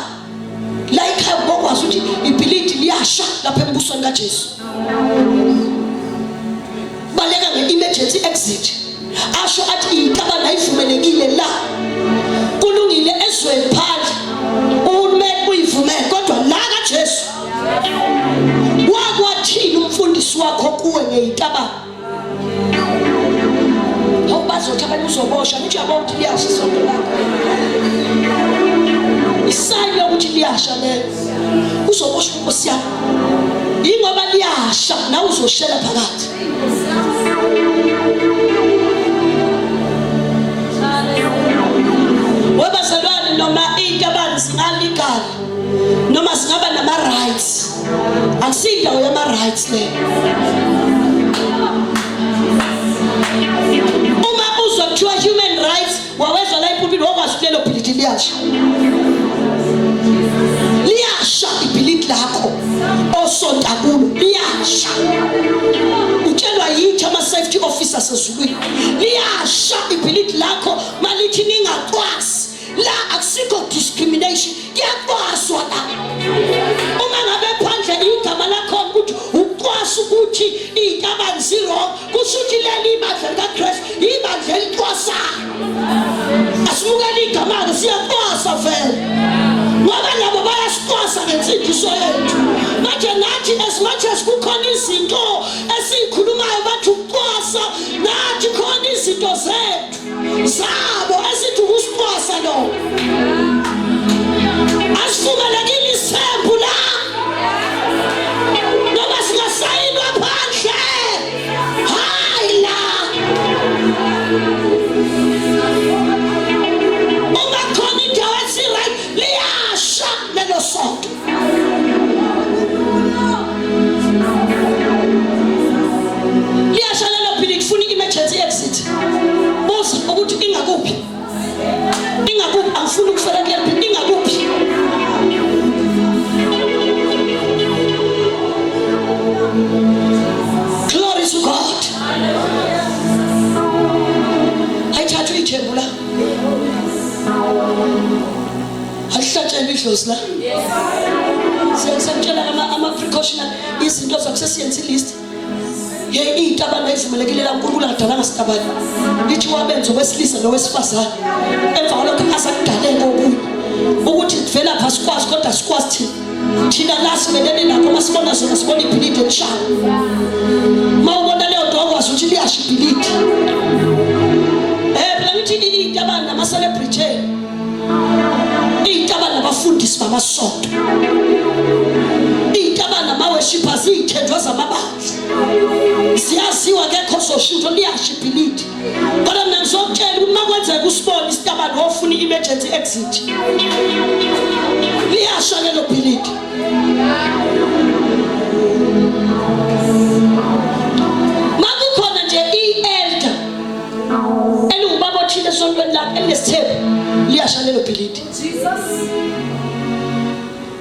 la ekhaya ubokwazi ukuthi ibhilidi liyasha lapha embusweni kaJesu baleka nge-emergency exit asho athi inkabana ayivumelekile la kulungile ezweni phandle uhulumeni uyivumele kodwa la kaJesu wakwathini umfundisi wakho kuwe ngeyitabana Hawu bazothi abanye uzoboshwa ngithi uyabona ukuthi liyasha isonto lakho. Isayini yokuthi liyasha leyo. Uzoboshwa inkosi yami. Yingoba liyasha nawe uzoshela phakathi. Webazalwane noma into abantu singaligala noma singaba nama rights akusindawo yama rights le uma uzwa kuthiwa human rights wawezwa la ipulpiti wakwazi ukuthi lelo bhilidi liyasha liyasha ibhilidi lakho osonta kulo liyasha utshelwa yithi ama-safety officers ezulwini liyasha ibhilidi lakho malithi ningacwasi la akusikho discrimination kuyacwaswa la. Siyacwasa vele ngoba nabo bayasicwasa ngensindiso yethu. Manje nathi as much as kukhona izinto esiyikhulumayo bathi ukucwasa, nathi khona izinto zethu zabo esithi ukusicwasa lokho. Asivumelekile isithembu la noma singasayinwa phandle, hayi la. Uma khona indawo esi-right, liyasha lelo sonto. Liyasha lelo phili, kufuna i-emergency exit. Buza ukuthi ingakuphi, ingakuphi. Angifuni ukufela kuleli phili, ingakuphi. Glory to God. Ayithathwe ithembu la, alihlatshelwe idlozi la. Siyakutshela ama-precautionary izinto zakusesiyenza ilist. Ye iy'tabane ayivumelekile la. UNkulunkulu akadalanga sitabane, lithi wabenza owesilisa nowesifazane, emva kwalokho azakudaleka okunye ukuthi kuvelaphi asikwazi, kodwa sikwazi thina. Thina la simelene nakho, uma sibona zona sibona ibhilidi elishayo. Uma ubona leyo nto wakwazi ukuthi liyasha ibhilidi. Phela ngithi iy'tabane nama-celebrity, iy'tabane nabafundisi bamasonto, iy'tabane nama-worshippers, iy'thenjwa zamabandla ziyaziwa, kekho zoshintsho, liyasha ibhilidi. Kodwa mina ngizokutshela ukuthi uma kwenzeka usibone isitabane wofuna i-emergency exit, liyasha lelo bhilidi. Makukhona nje i-elder eliwubaba othile esontweni lakho elinesithembu, liyasha lelo bhilidi,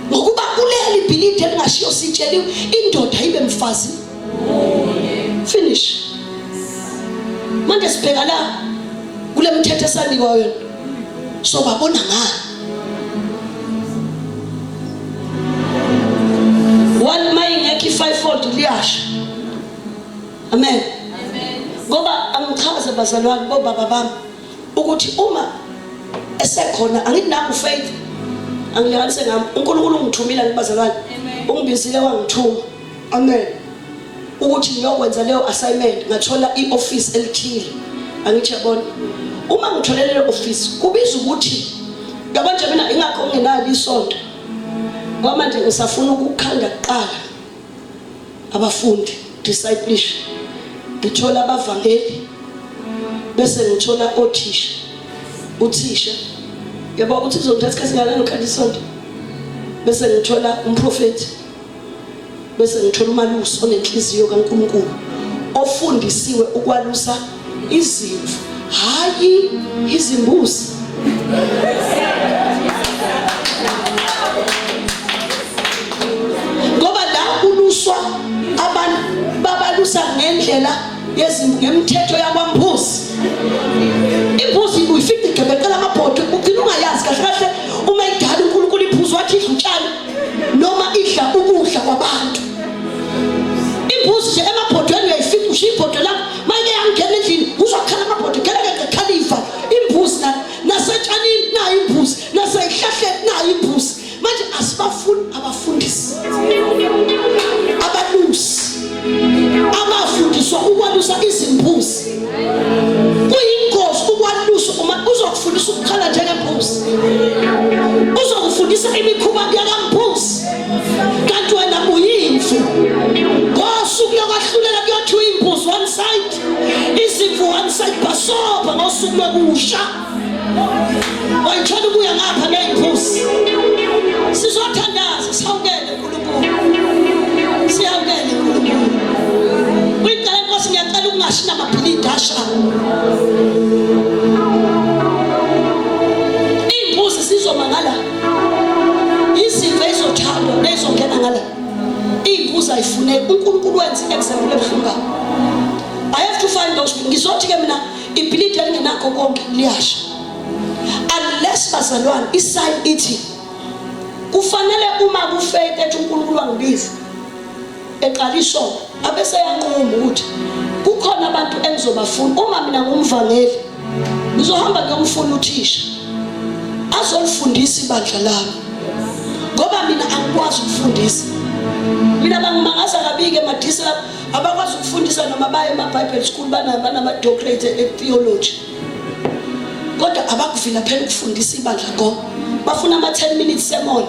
ngokuba kuleli bhilidi elingashiyo sitsheliwe indoda ibe mfazi, finish. Manje sibheka la kule mthetho esanikwa yona, so babona ngani? One, mayingekho i-five fold, liyasha. Amen. Ngoba angichaze bazalwane, bobaba bami, ukuthi uma esekhona, angithi nangu faith, angilinganise ngami, uNkulunkulu ungithumile ngibazalwane, ungibizile wangithuma, amen, ukuthi ngiyokwenza leyo assignment. Ngathola i-office elithile, angithi yabona, uma ngithole lelo office kubiza ukuthi yabo nje mina ingakho ngingenalo isonto, ngoba manje ngisafuna ukukhanda kuqala abafundi, discipleship, ngithola abavangeli, bese ngithola othisha, uthisha yabo ukuthi uzongithatha isikhathi singakanani ukhanda isonto, bese ngithola umprofeti, bese ngithola umalusi onenhliziyo kaNkulunkulu, ofundisiwe ukwalusa izimvu, hayi izimbuzi. Ngoba la kuluswa abantu, babalusa ngendlela yezimvu, ngemithetho yakwambuzi. Imbuzi uyifica igebeqela amabhodwe, ugcina ungayazi kahle kahle uma idala uNkulunkulu iphuzu wathi idla utshani noma idla ukudla kwabantu. Imbuzi nje emabhodweni uyayifica, ushiya ibhodwe lakho, mayike yangena endlini uzokhala amabhodwe gelekeqe khalifa imbuzi, nasetshanini nayo imbuzi, naseyihlahleni nayo imbuzi. Manje asibafuni abafundisi, abalusi abafundiswa ukwalusa izimbuzi. Kuyingozi ukwalusa uma uzokufundisa ukukhala njengembuzi, uzokufundisa imikhuba yakambuzi, kanti wena uyimvu. Ngosuku lokwahlulela kuyothiwa imbuzi one side, izimvu one side, bhasobha ngosuku lokusha wayithola ubuya ngapha ngeyimbuzi. Sizothandaza, sihawukele uNkulunkulu, sihawukele uNkulunkulu. Uyicela inkosi, ngiyacela ukungashi namabhilidi asha. Iy'mbuzi zizoma ngala, izimvu ey'zothandwa ney'zongena ngala. Iy'mbuzi ayifuneki. UNkulunkulu wenza i-example ebuhlungu kabi. I have to find those. Ngizothi-ke mina ibhilidi elingenakho konke liyasha, unless bazalwane isign ithi kufanele uma kufaith ethi uNkulunkulu wangibiza eqala isonto, abese yanquma ukuthi kukhona abantu engizobafuna. Uma mina ngumvangeli, ngizohamba ngiyomfuna uthisha. Azolifundisa ibandla lami. Ngoba mina angikwazi ukufundisa. Mina bangimangaza kabi-ke madisa abakwazi ukufundisa noma baye ema-Bible school banama-doctorate e-theology. Kodwa abakuvila phela ukufundisa ibandla go. Bafuna ama-10 minutes sermon.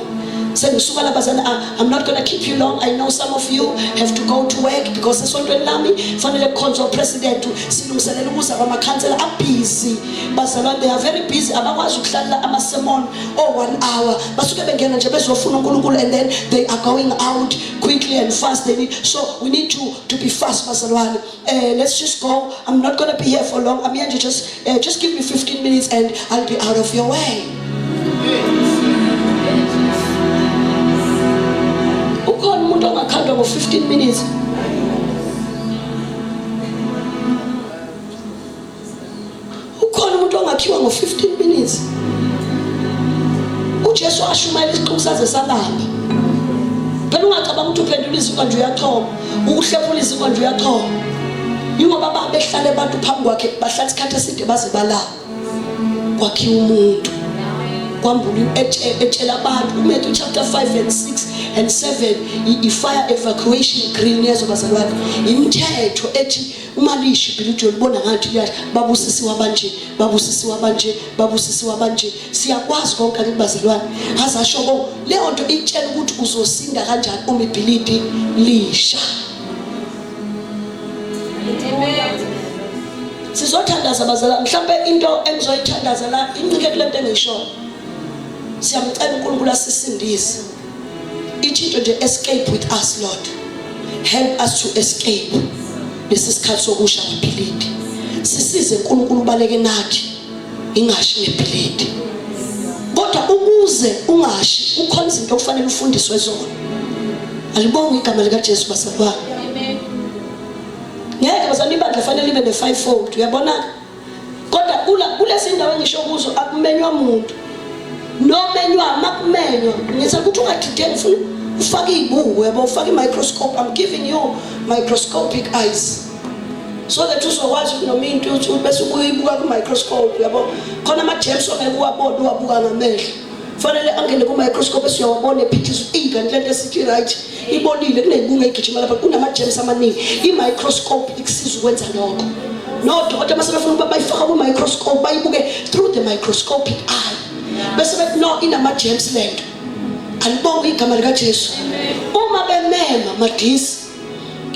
Sengisuka la bazalwane, I'm not gonna keep you long. I know some of you have to go to work because esontweni lami fanele kukhonzwe upresident, silungiselela ukuza kwamakhansela abusy. Bazalwane, they are very busy, abakwazi ukuhlalela ama-sermon oh 1 hour. Basuke bengena nje bezofuna uNkulunkulu and then they are going out quickly and fast. They need, so we need to be fast bazalwane. Let's just go. I'm not gonna be here for long. I'm here to just give me 15 minutes and I'll be out of your way. Ukhona umuntu ongakhandwa ngo 15 minutes? Ukhona umuntu ongakhiwa ngo 15 minutes? uJesu washumayela isixuku saze salamba. Phela ungacabanga ukuthi uphendula izinkwa nje uyachoma, ukuhlephula izinkwa nje uyachoma. Yingoba babehlale abantu phambi kwakhe bahlala isikhathi eside baze balamba. Kwakhiwa umuntu. Kwambula etshela abantu uMatthew chapter 5 and 6 and 7 i-fire evacuation grill niyezwa bazalwane. Imithetho ethi uma lisho ibhilidi uyolibona ngathi liyasha, babusisiwe abanje, babusisiwe abanje, babusisiwe abanje. Siyakwazi konke akithi bazalwane. Azasho konke. Leyo nto ikutshela ukuthi uzosinda kanjani uma ibhilidi lisha. Amen. Sizothandaza bazalwane, mhlawumbe into engizoyithandaza la incike kule nto engiyishoyo. Siyamcela uNkulunkulu asisindise. Ithi into nje, escape with us Lord. Help us to escape lesi sikhathi sokusha kwebhilidi. Sisize uNkulunkulu ubaleke nathi ingashi ngebhilidi. Kodwa ukuze ungashi kukhona izinto okufanele ufundiswe zona. Alibonge igama likaJesu bazalwane. Amen. Ngeke bazalwane, ibandla fanele libe ne-fivefold, uyabona? Kodwa kulezi ndawo engisho kuzo akumenywa muntu. Nomenywa makumenywa ngithi ukuthi ungadideki, ufuna ufake izibuko, yabo, ufake i-microscope. I'm giving you microscopic eyes so that uzokwazi ukuthi noma into uthi bese ubuyibuka ku-microscope, yabo. Khona ama-germs ongeke uwabone uwabuka ngamehlo, fanele angene ku-microscope bese uyawabona ephithisa kanti lento esithi right ibolile, kuney'bungu ey'gijima lapha, kunama-germs amaningi. I-microscope ikusiza ukwenza lokho. Nodokotela uma sebefuna ukuba bayifaka ku-microscope, bayibuke through the microscopic eye, bese bethi no, inama-germs lento. Alibonge igama likaJesu. Uma bemema madisi,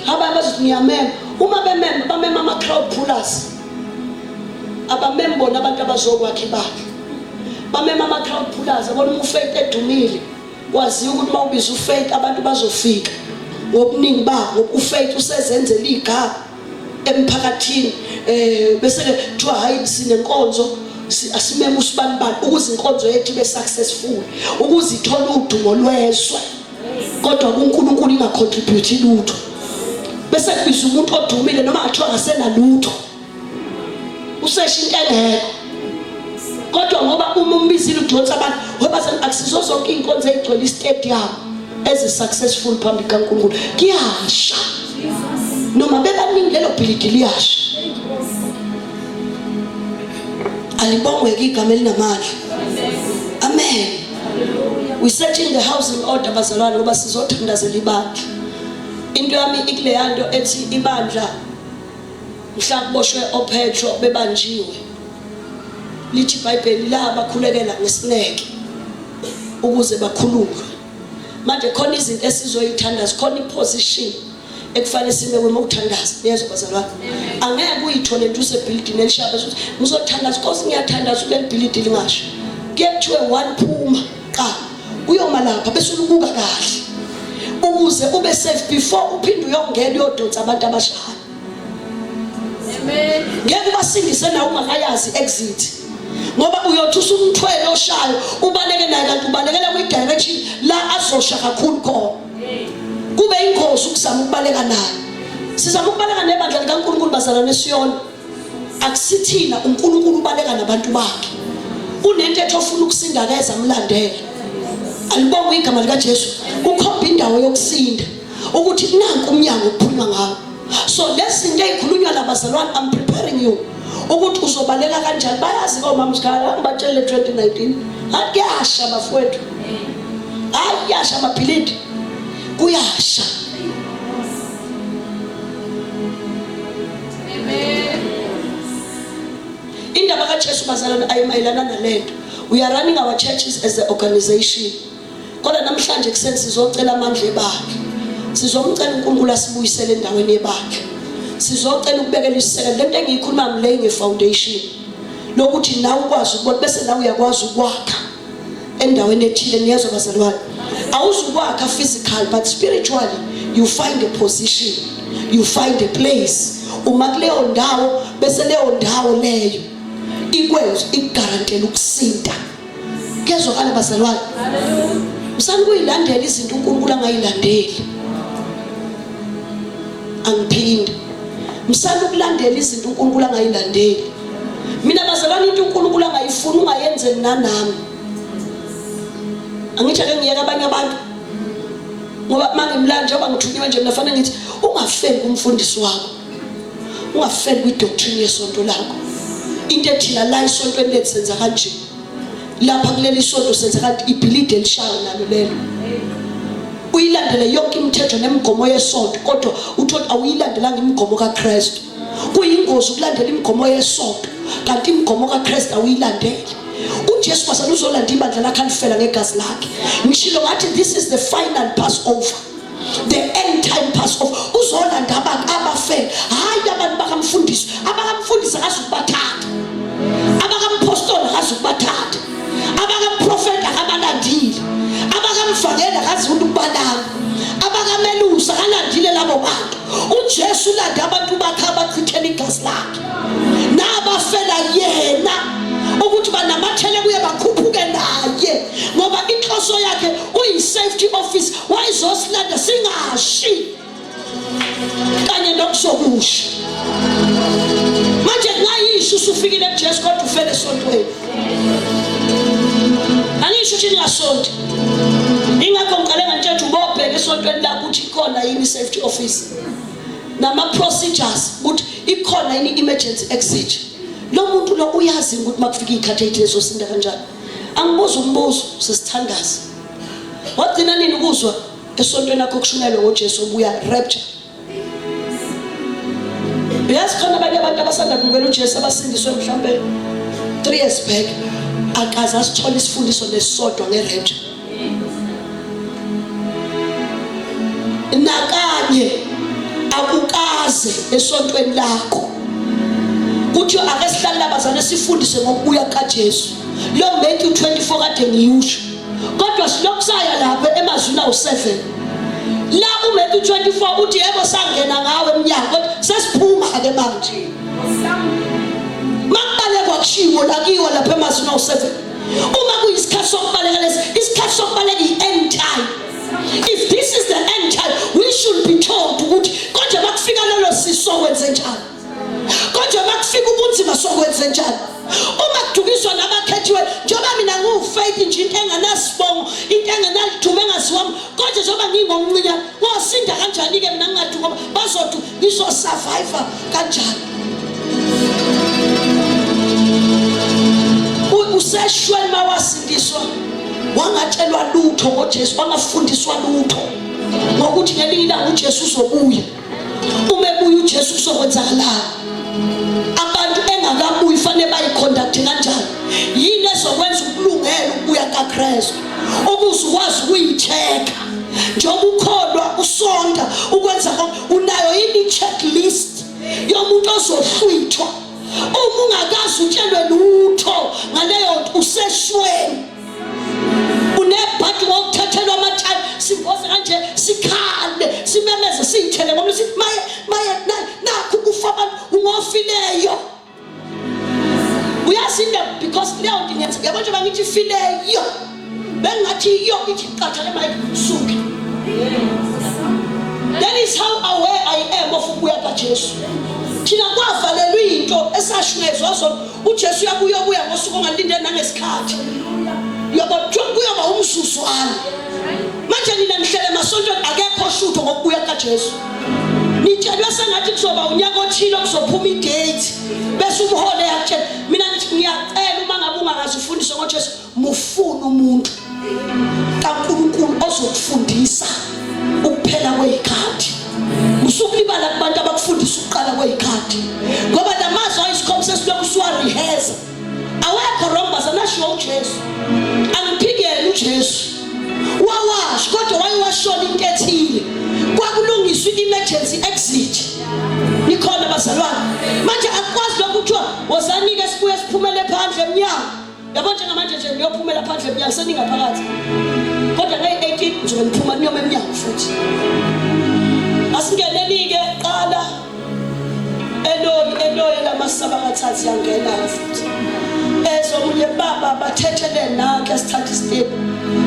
abanye bazothi ngiyamema. Uma bemema, bamema ama-crowd pullers, abamemi bona abantu abazokwakha ibandla, bamema ama-crowd pullers. Abona uma uFaith edumile, kwaziwa ukuthi uma ubiza uFaith abantu bazofika ngobuningi babo, ngoba uFaith usezenzela igama emphakathini. Bese ke kuthiwa hayi, sinenkonzo, asimeme usibanibani ukuze inkonzo yethu ibe successful, ukuze ithole udumo lwezwe, kodwa kuNkulunkulu ingacontribute lutho. Bese kubiza umuntu odumile noma athiwa akasenalutho, usesha into engekho, kodwa ngoba uma umbizile udonsa abantu. Ngoba akusizo zonke iy'nkonzo ey'gcwele istadium ezi-successful phambi kaNkulunkulu. Kuyasha noma bebaningi, lelo bhilidi liyasha. Alibongweke igama elinamandla. Amen. We setting the house in order bazalwane, ngoba sizothandazela ibandla. Into yami ikuleya nto ethi ibandla mhla kuboshwe oPetro bebanjiwe, lithi iBhayibheli la bakhulekela ngesineke ukuze bakhululwe. Manje khona izinto esizoyithandaza, khona iposition ekufanele sime uma uthandaza. Niyezwa bazalwane? Angeke uyithole nje usebhilidini elishaya bese uthi ngizothandaza, Nkosi ngiyathandaza kuleli bhilidi lingasho. Kuye kuthiwe one, phuma qala uyoma lapha bese ulubuka kahle ukuze ube safe before uphinde uyongena uyodonsa abantu abashayo. Amen. Ngeke ubasindise nawe ungakayazi exit, ngoba uyothi usumthwele oshayo ubaleke naye, kanti ubalekela kwi-direction la azosha kakhulu khona, kube ingozi ukuzama ukubaleka naye. Sizama ukubaleka nebandla likaNkulunkulu bazalwane esiyona, akusithina, uNkulunkulu ubaleka nabantu bakhe. Kunento ethi ofuna ukusinda keza amlandele. Alibonge igama likaJesu. Kukhomba indawo yokusinda ukuthi nanku umnyango ukuphuma ngawo. So lezi zinto ey'khulunywa labazalwane, I'm preparing you Ukuthi uzobaleka kanjani bayazi komama usikhala ngibatshele 2019. Hayi kuyasha bafowethu. Hayi kuyasha amabhilidi. Kuyasha. Amen. Indaba kaJesu bazalwane ayimayelana nalento. We are running our churches as an organization. Kodwa namhlanje kuseni sizocela amandla ebandla. Sizomcela uNkulunkulu asibuyisele endaweni yebandla. Sizocela ukubekela isisekelo. Lento engiyikhuluma ngile ngefoundation. Lokuthi nawe ukwazi ukubona bese nawe uyakwazi ukwakha endaweni ethile niyezwa bazalwane. Awuzukwakha physical but spiritually you find a position. You find a place. Uma kuleyo ndawo bese leyo ndawo leyo ikwenza ikugarantela ukusinda. Kuyezwakala bazalwane. Usani kuyilandela izinto uNkulunkulu angayilandeli. Angiphinde. Msani ukulandela izinto uNkulunkulu angayilandeli. Mina bazalwane into uNkulunkulu angayifuni ungayenzeli nanami. Angithi ake ngiyeke abanye abantu. Ngoba mangimlanda njengoba ngithunyiwe nje mina fanele ngithi ungafeli kumfundisi wakho. Ungafeli kwidoctrine yesonto lakho. Into ethina la esontweni lethu senza kanje. Lapha kuleli sonto senza kanti ibhilidi elishayo nalo lelo. Uyilandele yonke imithetho nemigomo yesonto kodwa uthole awuyilandelanga imigomo kaKristu. Kuyingozi ukulandela imigomo yesonto kanti imigomo kaKristu awuyilandeli. UJesu wasala uzolanda ibandla lakhe alifela ngegazi lakhe. Ngishilo ngathi this is the final Passover. The end time Passover. Uzolanda abantu abafele, hayi abantu bakamfundisi. Abakamfundisi akazukubathatha. Abakampostoli akazukubathatha. Abakamprofeti akabalandile. Abakamvangeli akazi ukubalanga. Abakamelusi akalandile labo bantu. uJesu ulanda abantu bakhe abachithela igazi lakhe nabafela yena ukuthi banamathele kuye bakhuphuke naye ngoba inhloso yakhe uyi-safety office wayezosilanda singashi kanye nokuzokusha manje kungayisho usufikile kuJesu kodwa ufele esontweni angisho ukuthi ningasonti ingakho ngiqale ngantshela ubobheka esontweni lakho ukuthi ikhona yini i-safety office nama-procedures ukuthi ikhona yini i-emergency exit lo muntu lo uyazi ukuthi uma kufika iy'khathi ey'thile zosinda kanjani angibuza umbuzo sesithandaza wagcina nini ukuzwa esontweni lakho kushunyelwe ngojesu obuya rapture Uyazi khona abanye abantu abasanda kumukela uJesu abasindiswe mhlambe 3 years back akaze asithole isifundiso nesisodwa ngerapture. Nakanye akukaze esontweni lakho kuthi ake sihlale labazane sifundise ngokubuya kaJesu. Lo Matthew 24 kade ngiyusho. Kodwa silokhu saya lapha emazwini awu-7. La uMatthew 24 uthi yebo sangena ngawe emnyango kodwa sesiphuma ke manje. Makubalekwa kushiwo la kiwa lapha emazwini awu-7. Uma kuyisikhathi sokubaleka lesi, isikhathi sokubaleka i-end time. If this is the end time, we should be told ukuthi konje makufika lelo siso kwenze njani. Konje makufika ubunzima sokwenze njani? Uma kudukiswa nabakhethiwe njengoba mina ngiwufaith nje into enganasibongo into engenaliduma engaziwami konje njengoba ngingomncinyane ngosinda kanjani-ke mina ngingaduka ngoba bazothi ngizosurvive kanjani useshweni mawasindiswa wangatshelwa lutho ngoJesu wangafundiswa lutho ngokuthi ngelinye ilanga uJesu uzobuya Uma ebuya uJesu kuzokwenzakalani? Abantu engakabuyi fanele bayiconduct kanjani? Yini ezokwenza ukulungela ukubuya kaKristu? Ukuze ukwazi ukuyi-check-a njengoba ukholwa usonta ukwenza konke unayo yini i-checklist yomuntu ozohlwithwa uma ungakaze utshelwe lutho ngaleyo nto useshweni unebhadi ngokuthathelwa amatshali simboze kanje sikhale simemeze siyithele ngoba sithi maye maye nakhu kufa abantu ungofileyo uyasinda because leyo nto ingenza yabo njengoba ngithi fileyo bengingathi yo ithi qatha le mic suke that is how aware i am of ukubuya kaJesu thina kwavalelwa into esashunyezwa zona uJesu uyabuya ubuya ngosuku ongalindele nangesikhathi uyabo kuyoba umzuzwana manje nina nihlele emasontweni akekho shutho ngokubuya kaJesu. Nitshelwe sengathi kuzoba unyaka othile okuzophuma idate bese umhole yakutshela. Mina ngithi ngiyacela uma ngabe ungakaze ufundiswe ngoJesu, mufune umuntu kaNkulunkulu ozokufundisa ukuphela kwezikhathi. Usukulibala kubantu abakufundisa ukuqala kwezikhathi. Ngoba lamazwi ayisikhombisa esilokhu siwariheza. Awekho wrong bazanashiwo uJesu. Angiphikeli uJesu. Wawasho kodwa wayewashona into ethile. Kwakulungiswa i-emergency exit. Nikhona bazalwane. Manje akukwazi lokhu kuthiwa wozanike sibuye siphumele phandle emnyango. Yabo njengamanje nje niyophumela phandle emnyango seningaphakathi. Kodwa ngeyi-18 ngizobe ngiphuma niyoma emnyango futhi. Asingeneni-ke qala Eloyi Eloyi lamasabakathathi yangena futhi ezomunye baba bathethele nanke sithatha istep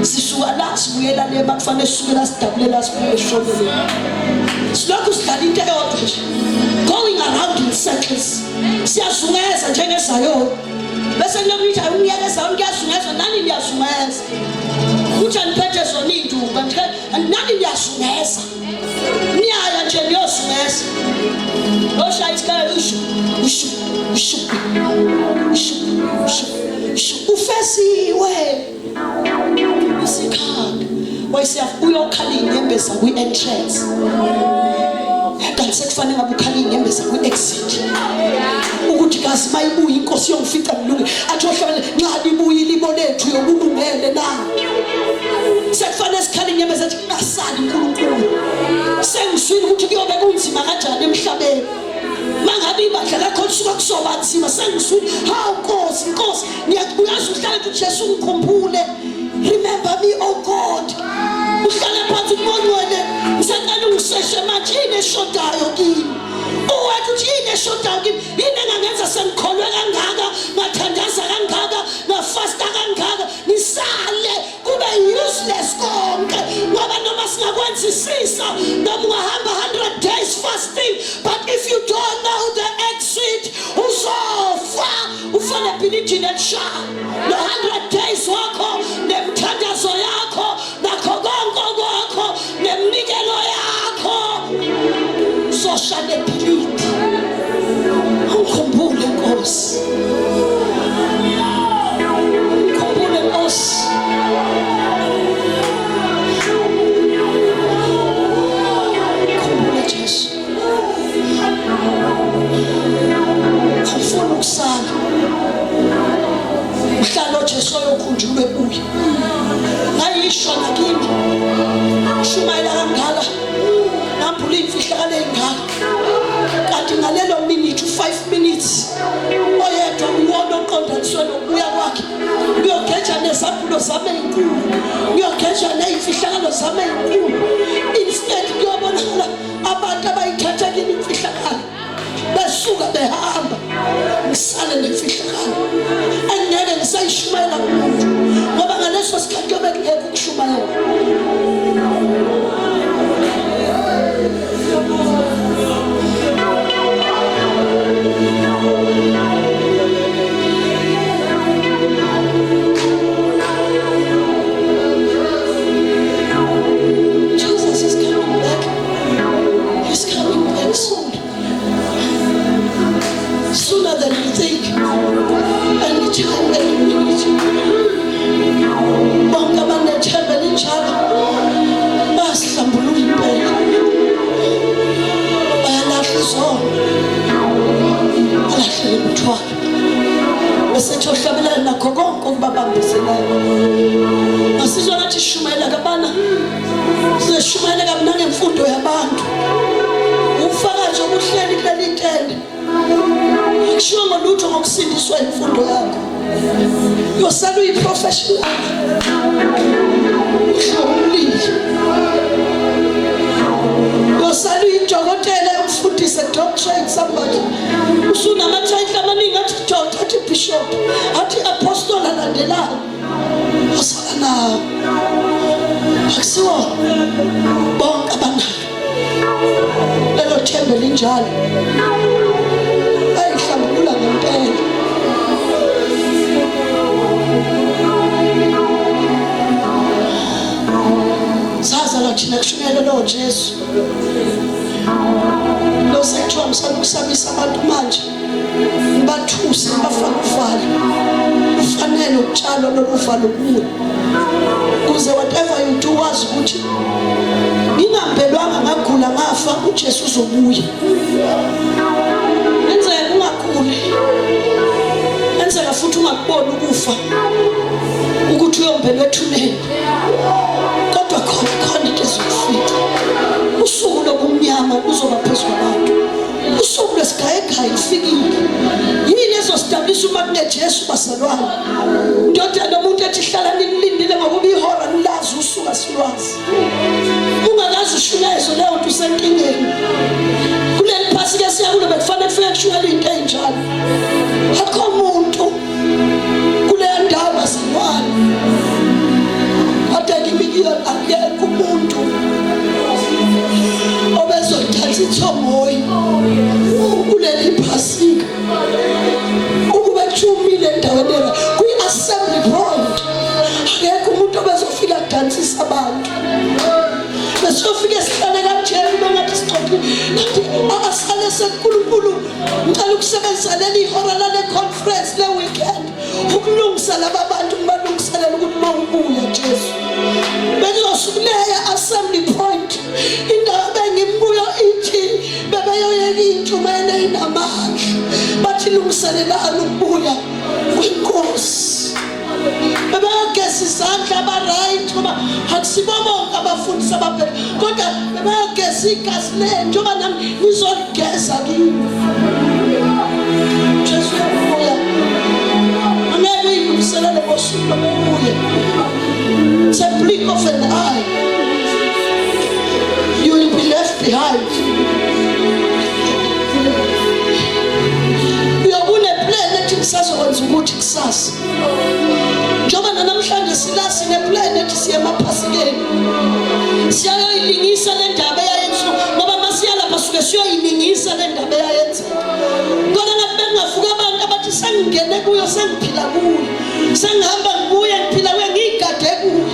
sisuka la sibuyela le bakufanele sisuke la sidabule la sibuye sishone le silokhu sidlala into eyodwa nje going around in circles siyazungeza njengezayoni bese kulokhu nithi umyeke ezayoni kuyazungezwa nani niyazungeza kuthi aniphethe zona iy'nduku nani niyazungeza niyaya nje niyozungeza oshaya isikhala ushu ushu ushu ushu ushu ushu ufesiwe isikhala wayesiya uyokhala iy'nyembezi kwi-entrance kanti sekufanele ngabe ukhala iy'nyembezi kwi-exit ukuthi kazi mayibuye inkosi yongifica ngilungile athi ohlabele nxa libuye ilibo lethu yokulungele na sekufanele sikhala inyembezi athi ngasali uNkulunkulu sengizwile ukuthi kuyobe kunzima kanjani emhlabeni mangabe ibandla lakho lisuka kuzoba nzima sengizwile hawu nkosi nkosi ngiyakuyazi uhlale uthi Jesu ngikhumbule remember me oh God uhlale phansi umbongcwele ngisacela ungiseshe manje yini eshodayo kimi uwethu uthi yini eshodayo kimi yini engangenza sengikholwe kangaka ngathandaza kangaka ngafasta kangaka ngisale kube useless konke ngoba noma singakwenzisisa noma ungahamba 100 days fasting but if you don't know the exit uzofa ufane ebhilidini elishayo lo 100 days wakho nemthandazo yakho nakho konke okwakho neminikelo yakho sosha nebhilidi ungikhumbule nkosi ngikhumbule nkosi khumbule jesu angifuni ukusala uhlala ojesu oyokhunjulwe kuye ngayisho nakimi shumayela kangaka ngambula iy'mfihlakalo ey'ngaka kanti ngalelo minute u-five minutes oyedwa uwona oqondaniswe nokubuya kwakhe ngiyogeja nezambulo zami ey'nkulu ngiyogeja ney'mfihlakalo zami ey'nkulu instead kuyobonakala abantu abayithatha kimi imfihlakalo besuka behamba ngisale nemfihlakalo engeke ngisayishumayela kumuntu ngoba ngaleso sikhathi kuyobe kungekho ukushumayela. Jesus is coming back. He's coming back soon. Sooner than you think. Anytime, any minute. Bonke abanethemba elinjalo bayazihlambulula impela. Bayalahla izono. Balahlele imithwalo. Bese ethi ohlabelele nakho konke okubabambezelayo. Masizwa ngathi shumayela kabana. Sizoshumayela kabi nangemfundo yabantu. Ufakazi obuhleli kuleli tende. Akushiwo ngolutho ngokusindiswa imfundo yakho. Uyosala uyiprofessional. Uhlomulile. Uyosala uyidokotela yomfundisi doctorate somebody. Usunama-title amaningi athi doctor, athi bishop, athi apostle alandelayo. Wasala nawo. Akusiwo bonke abanalo lelo themba elinjalo. Ayihlambulula ngempela. Sazalwa thina kushunyelwe lowo Jesu. ukusabisa abantu manje ngibathuse ngibafake uvalo. Kufanele ukutshalwa lolu valo kuwe kuze whatever you do wazi ukuthi ngingambelwanga ngagula ngafa uJesu uzobuya. Enzeka ungaguli, enzeka futhi ungakuboni ukufa ukuthi uyombelwa ethuneni, kodwa khona khona into ezokufica. Usuku lobumnyama luzoba phezu kwabantu, usuku lwesigayegaye lufikile. Yini ezosidabulisa uma kuneJesu bazalwane? Ndodana umuntu ethi hlala nilindile ngokuba ihora nilazi usuku asilwazi. Ungakaze ushunyayezwe leyo nto usenkingeni. Kuleli phasika esiya kulo bekufanele kufike kushunyayelwe into ey'njalo. Akho muntu kuleya ndawo bazalwane. Kodwa kimi kuyona akekho umuntu obezothatha ithongoyi kuleli phasika ukube kuthiwa umile endaweni era kwi-assembly point akekho umuntu obezofika kudansisa abantu. Besiyofike sihlale kanjena ube ngathi sixoxile ngathi asale sekunkulunkulu. Ngicela ukusebenzisa leli hora lale conference le weekend ukulungisa laba bantu, ngibalungiselela ukuthi uma ubuya Jesu bekuzosukuleya assembly point indawo bengimbuyo ithi bebeyoyeka intshumayelo eyinamandla bathi lungiselelani ukubuya kwenkosi. Bebeyogeza izandla aba-right ngoba akusibo bonke abafundisi ababheke, kodwa bebeyogeza igazi lenu njengoba nami ngizoligeza kini. Jesu uyabuya, angeke uyilungiselele ngosuku lokubuya. It's a blink of an eye, you will be left behind. Uyobune-plan ethi ngisazokwenza ukuthi kusasa, njengoba nanamhlanje sila sineplan ethi siye emaphasikeni siyayoyilingisa le ndaba eyayenziwa, ngoba masiya lapha suke siyoyilingisa le ndaba eyayenzeka. Kodwa ngathi bengingavuka abantu abathi sengingene kuyo, sengiphila kuyo, sengihamba ngibuye ngiphila kuyo, ngiyigade kuyo.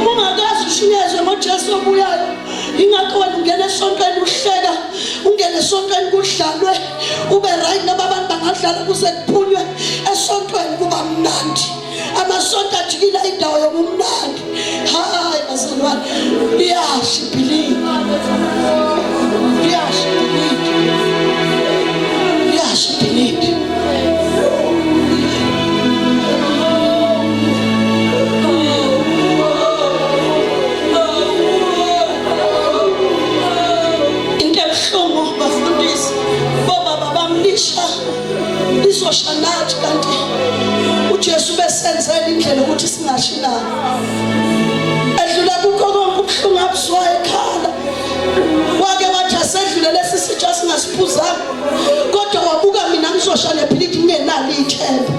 Uma ungakazi ushunyezwe ngoJesu obuyayo, ingakho wena ungena esontweni uhleka, ungene esontweni kudlalwe ube right, noma abantu bangadlala kuze kuphunywe esontweni kuba mnandi. Amasonto ajikile indawo yobumnandi. Hayi bazalwane, liyasha ibhilidi, liyasha ibhilidi, liyasha ibhilidi. Into ebuhlungu bafundisi, bobaba bamlisha lizosha nathi, kanti uJesu besenzela indlela ukuthi singashi naye. Edlula kukho konke ubuhlungu abuzwayo ekhala, wake wathi asedlule lesi sitsha singasiphuzanga, kodwa wabuka mina ngizosha nebhilidi ngingenalo ithemba.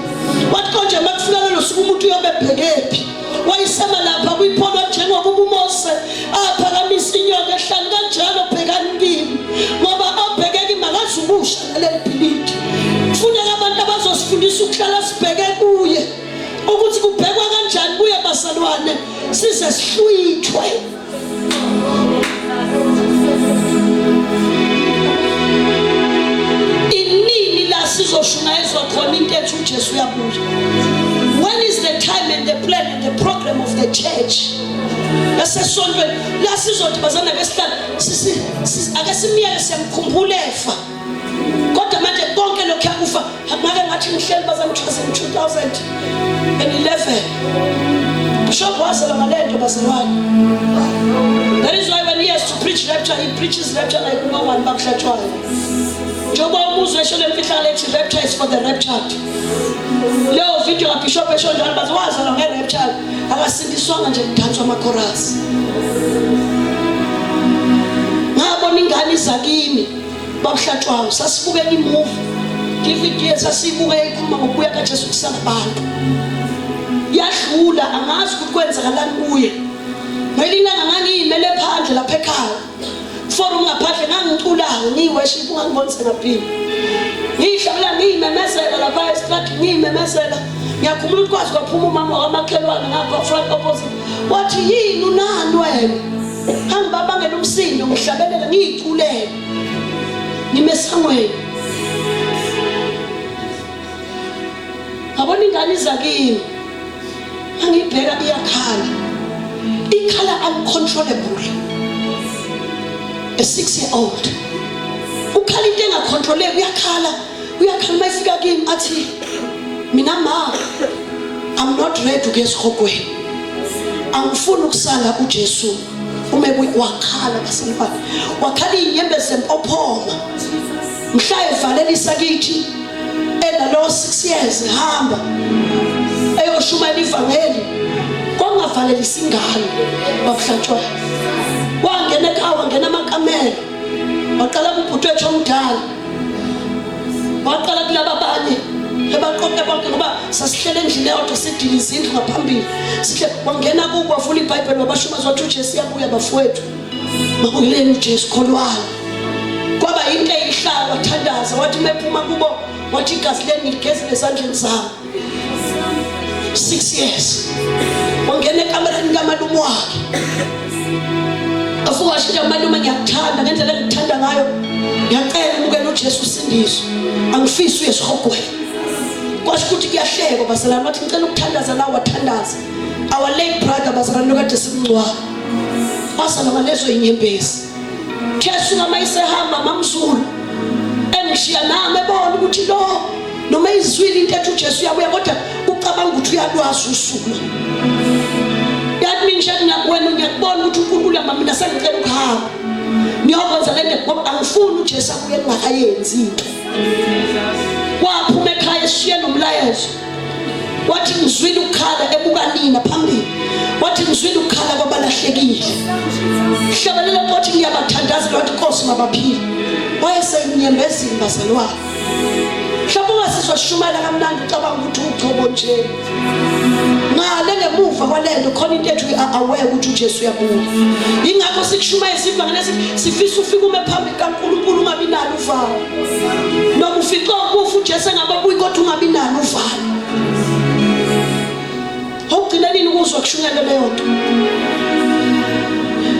Wathi konje uma kufika lelo suku umuntu uyobe ebhekephi? Wayisema lapha kwipholo njengokuba uMose aphakamisa inyoka ehlane, kanjalo bhekani kimi, ngoba obheke kimi akazukusha naleli bhilidi. Kufuneka abantu abazosifundisa ukuhlala sibheke kuye, ukuthi kubhekwa kanjani kuye bazalwane, size sihlwithwe. Inini la sizoshumayezwa khona into ethi uJesu uyabuya? When is the time and the plan and the program of the church yasesontweni la sizothi bazana besihlala ake simyeke, siyamkhumbula efa, kodwa manje konke lokhu yakufa ngake ngathi ngihleli bazana 2011 Bishop wazalwa ngale nto bazalwane. That is why when he has to preach rapture, he preaches rapture like no one bakuhlatshwayo. Njengoba umuzwe esho le mfihlakalo ethi rapture is for the raptured. Leyo video kaBishop esho njalo bathi wazalwa nge-rapture, akasindiswanga nje kudanswa amakhorasi. Ngabona ingane iza kimi bakuhlatshwayo, sasibukela imuvi DVD esasiyibuka yayikhuluma ngokubuya kaJesu kusala abantu. Yadlula angazi ukuthi kwenzakalani kuye. Ngelinye ilanga ngangiyimele phandle lapha ekhaya forum ngaphandle, ngangiculayo ngiyi-worship, ungangiboni sengaphini ngiyihlabela ngiyimemezela lapha esitradini ngiyimemezela. Ngiyakhumbula ukuthi kwazi kwaphuma umama wakamakhelwane ngapha front opposite, wathi yini unani wena? Ngangibabangela umsindo ngihlabelela ngiyiculela ngime. Esangweni ngabona ingane iza kimi, angibheka iyakhala, ikhala uncontrollable. A 6 year old ukhala into engacontroleki, uyakhala, uyakhala. Uma ifika kimi athi, "Mina ma, I'm not ready ukuya esihogweni, angifuni ukusala uJesu uma ebuya." Wakhala baselibani, wakhala iy'nyembezi zempophoma mhla evalelisa kithi enalo 6 years, hamba eyoshumayela ivangeli. Kwakungavalelisa ingane babuhlatshwayo, wangena ekhaya, wangena amakamelo, waqala kubhuti wethu omdala, waqala kulaba abanye, ebaqoqe bonke ngoba sasihlele endlini eyodwa, sidila izindlu ngaphambili sihle. Wangena kubo, wavula ibhayibheli, wabashumaza, wathi, "UJesu uyabuya bafowethu, mabukeleni uJesu, kholwani." Kwaba yinto eyihlala. Wathandaza, wathi uma ephuma kubo wathi, "Igazi leni ngiligezile ezandleni zami." 6 years. Wangena ekamereni kamalume wakhe, afuka washintsha, "Malume, ngiyakuthanda ngendlela engikuthanda ngayo, ngiyacela umukele uJesu usindiswe, angifisi uye esihogweni." Kwasho ukuthi kuyahlekwa bazalwane. Wathi, "Ngicela ukuthandaza la." Wathandaza. Our late brother bazalwane, lokade simngcwaba, wasala ngalezo inyembezi. Jesu ngama isehamba mamzulu engishiya nami, ebona ukuthi lo noma izwile into ethi uJesu uyabuya, kodwa ucabanga ukuthi uyalwazi usuku lo. Yathi, "Mina nje wena ngiyakubona ukuthi uNkulunkulu yama, mina sengicela ukuhamba niyokwenza le nto ngoba angifuni uJesu abuye ngingakayenzi into." Waphuma ekhaya eshiye nomlayezo, wathi, "Ngizwile ukukhala," ebuka nina phambili, wathi, "Ngizwile ukukhala kwabalahlekile." Hlabelela wathi, "Ngiyabathandazela," wathi, "Nkosi, mabaphile." Wayeseyinyembezini bazalwane. Mhlawumbe ungasizwa sishumayela kamnandi, ucabanga ukuthi ugcobo nje. Ngale ngemuva kwalento khona into ethu aware ukuthi uJesu uyabuya. Yingakho sikushumayela ivangeli, sifisa ufike ume phambi kaNkulunkulu ungabi nalo uvalo, noma ufice ukufa uJesu engababuyi, kodwa ungabi nalo uvalo. Awugcina nini ukuzwa kushunyelwa leyo nto?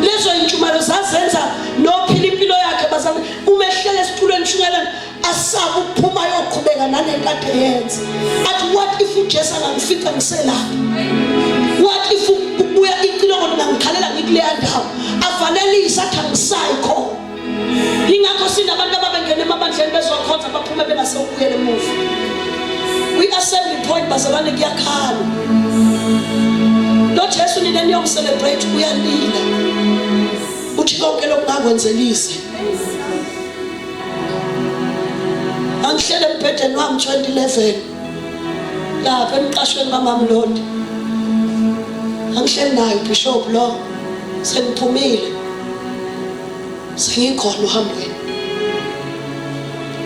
Lezo intshumayelo zazenza nophila impilo yakhe bazalwane, uma ehlele esitulweni shunyelana, asabe ukuphuma ayoqhubeka nalento ade yenza, athi, "What if uJesu angangifica ngiselapha? What if kubuya icilongo lingangikhalela ngikuleya ndawo?" Avalelise, athi, "Angisayi khona." Yingakho sinabantu ababengena emabandleni bezokhonza, baphume bengasewubuyela emuva. Kwi-assembly point bazalwane kuyakhala. Lo Jesu nina niyomcelebrate uyalila, uthi konke lokungakwenzelise. Angihlele embhedeni wami 2011 lapha emqashweni kaMamlodi, angihleli naye ubishop lo, sengiphumile, sengikhona uhambweni.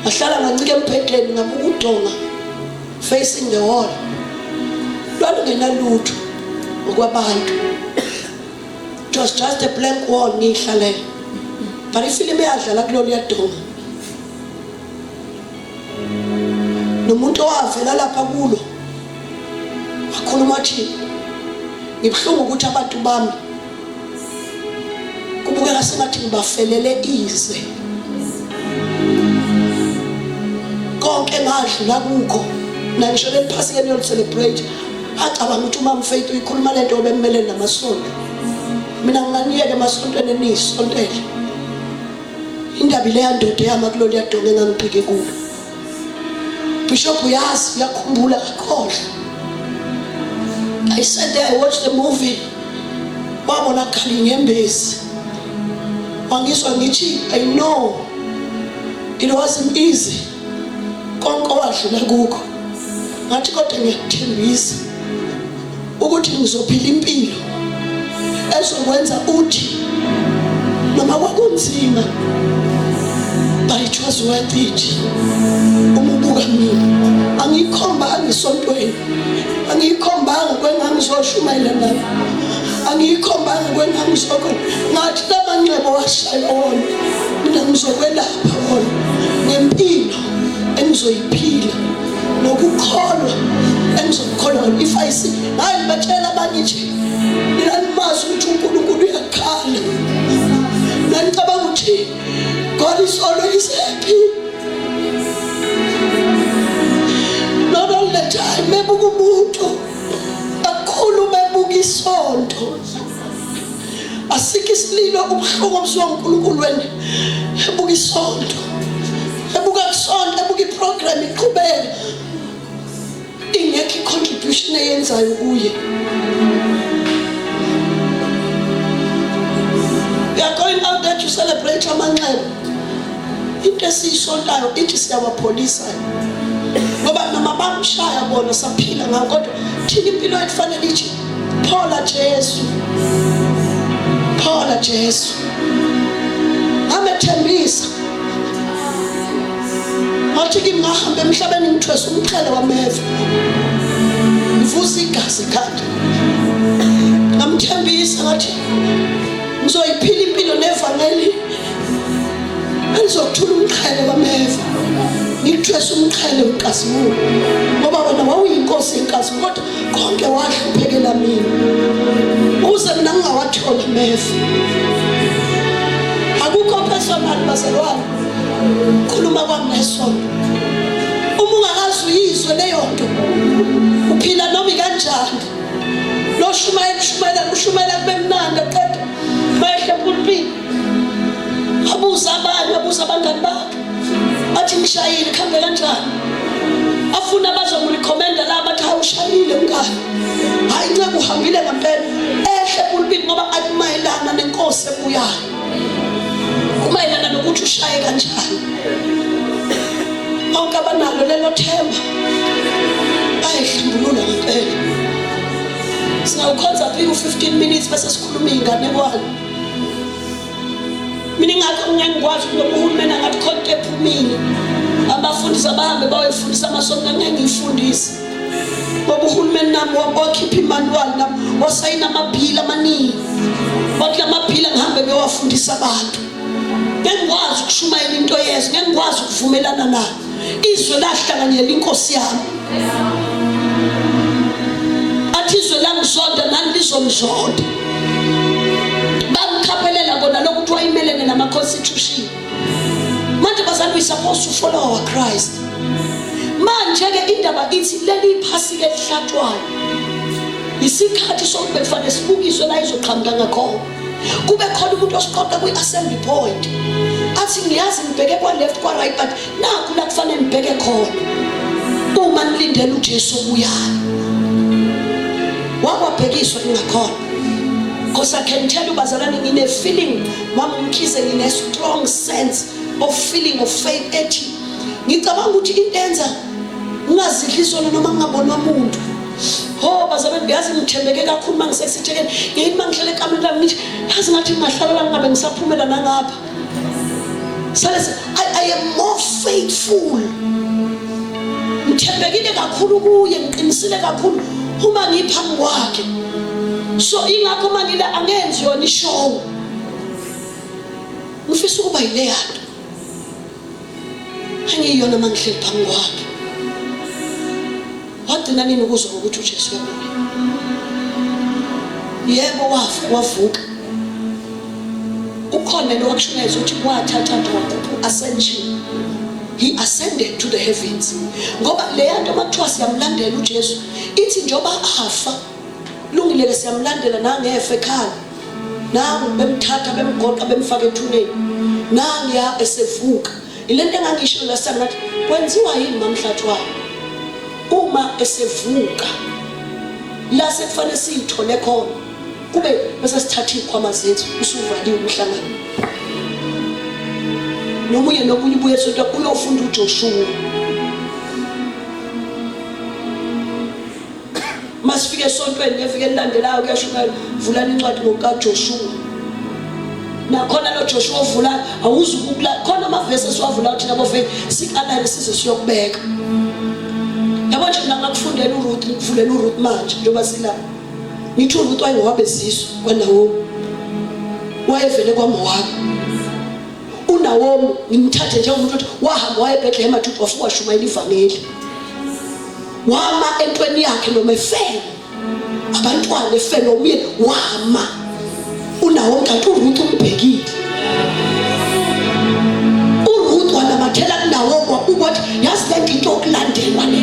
Ngahlala ngancika embhedeni, ngabuka udonga facing the wall, lwalungenalutho okwabantu. It was just a blank wall ngiyihlalele, but ifilimu eyadlala kulolu yadonga nomuntu owavela lapha kulo wakhuluma, wathi, "Ngibuhlungu ukuthi abantu bami kubukeka sengathi ngibafelele ize. Konke ngadlula kukho, nangisho leli phasika niyoli-celebrate." Acabanga ukuthi umama Faith uyikhuluma lento obemmelene namasonto. Mina nginganiyeke emasontweni eniyisontele. Indaba ileya ndoda eyama kulolu yadonga engangiphike kulo. Bishop uyazi, uyakhumbula, akakhohlwa. I sat there, I watched the movie. Wabona khala inyembezi, wangizwa ngithi, "I know it wasn't easy konke owadlula kukho." Ngathi, "Kodwa ngiyakuthembisa ukuthi ngizophila impilo ezokwenza uthi noma kwakunzima, but it was worth it. Uma ubuka mina, angiyikhombanga esontweni, angiyikhombanga kwengangizoshumayela nami, angiyikhombanga kwengangizokho. Ngathi lamanxeba washaya wona, mina ngizokwelapha wona ngempilo engizoyiphila nokukholwa engizokukholwa. If I see, hayi, ngibatshela abanye nje, mina nimazi ukuthi uNkulunkulu uyakhala. Nanicabanga ukuthi God is always happy. isonto. Asikho isililo ubuhlungu obusuka uNkulunkulu wena ebuka isonto, ebuka isonto, ebuka iprogram iqhubeka ingekho i-contribution eyenzayo kuye. We are going out there to celebrate amanxeba. Into esiyisontayo ithi siyawapholisa ngoba noma bamshaya bona saphila ngawo, kodwa thina impilo yethu fanele ithi phola Jesu, phola Jesu. Ngamethembisa wathi kimi ngahamba emhlabeni ngithwesa umqhele wameva ngivusa igazi ekhanda. Ngamthembisa ngathi ngizoyiphila impilo nevangeli elizokuthula umqhele wameva, ngikuthwesa umqhele wenkazimulo, ngoba wena wawuyinkosi yenkazimulo, kodwa konke wahluphekela mina ukuze mina ngingawatholi ameva. Akukho personal bazalwane, khuluma kwami nesonto. Uma ungakaze uyizwe leyo nto, uphila noma ikanjani. Loshumayela ushumayela ushumayela kube mnandi, aqeda mayehle epulpiti abuza abanye, abuza abangani bakhe, athi ngishayile kuhambe kanjani, afuna bazomrecommenda la, bathi hawu ushayile mngani, hayi nceba uhambile ngempela. Ehle epulpiti ngoba akumayelana nenkosi ebuyayo, kumayelana nokuthi ushaye kanjani. Bonke abanalo lelo themba bayihlambulula ngempela. Singawukhonza phi ku-15 minutes bese sikhuluma iy'nganekwane. Mina ingakho ngeke ngikwazi ukuthi noma uhulumeni angathi khona into ephumile, abafundisi abahambe bayoyifundisa amasonto, angeke ngiyifundise ngoba uhulumeni nami wakhipha imanuwali nami wasayina amabhili amaningi, wathi la mabhili angihambe ngiyowafundisa abantu. Ngeke ngikwazi ukushumayela into yezwe, ngeke ngikwazi ukuvumelana nayo. Izwe lahlanganyela inkosi yami, athi izwe langizonda nani lizongizonda. Bamkhaphelela kona lokuthi wayimelene nama-constitution. Manje bazali, we supposed to follow our Christ. Manje-ke indaba ithi leli phasika elihlatshwayo isikhathi sokuthi bekufanele sibukiswe la izoqhamuka ngakhona, kube khona umuntu osiqoqa kwi-assembly point athi ngiyazi ngibheke kwa-left kwa-right, but nakhu la kufanele nibheke khona uma nilindele uJesu obuyayo. Wakwabhekiswa ingakhona. Because I can tell you bazalwane, ngine feeling, mama uMkhize, ngine strong sense of feeling of faith ethi ngicabanga ukuthi into enza ngingazidli isona noma ngingabonwa muntu. Ho bazalwane, ngiyazi ngithembeke kakhulu uma ngisesithekeni, ngithi uma ngihlele ekamereni lami ngithi yazi ngathi ngingahlala la ngingabe ngisaphumela nangapha. Sale I am more faithful. Ngithembekile kakhulu kuye, ngiqinisile kakhulu uma ngiphambi kwakhe. So ingakho uma ngila angenzi yona ishow. Ngifisa ukuba yileya nto angiyiyona uma ngihleli phambi kwakhe. Wagcina nini ukuzwa ngokuthi uJesu uyabuya? Yebo, wafa wavuka. Ukhona lo wakushumayeza ukuthi wathatha wakhupha ascension. He ascended to the heavens. Ngoba leya nto makuthiwa siyamlandela uJesu, ithi njengoba afa, lungile ke siyamlandela nangefa ekhala. Nangu bemthatha bemgoqa bemfaka ethuneni. Nangiya esevuka. Ilento engangisho last time ngathi kwenziwa yini mamhlathwayo uma esevuka la sekufanele siyithole khona kube bese sithatha izikhwama zethu usuvaliwe umhlangano nomunye nomunye ubuye esonto uyofunda uJoshua. Masifike esontweni ngeviki elilandelayo kuyashumayela, vulani incwadi ngokukaJoshua. Nakhona lo Joshua ovula awuzukukula khona amavesi esiwavulayo thina bofeni sikalale size siyokubeka. Yabo nje mina ngakufundela uRuth, ngikuvulela uRuth manje njengoba sila. Ngithi uRuth wayengowabezizwe kwaNawomi. Wayevele kwaMowabi. UNawomi ngimthathe njengomuntu othi wahamba waye eBethlehem athi wafika washumayela ivangeli. Wama entweni yakhe noma efele abantwana efele umyeni wama uNawomi, kanti uRuth umbhekile. URuth wanamathela kuNawomi wabuka wathi yazi le nto into yokulandelwa le.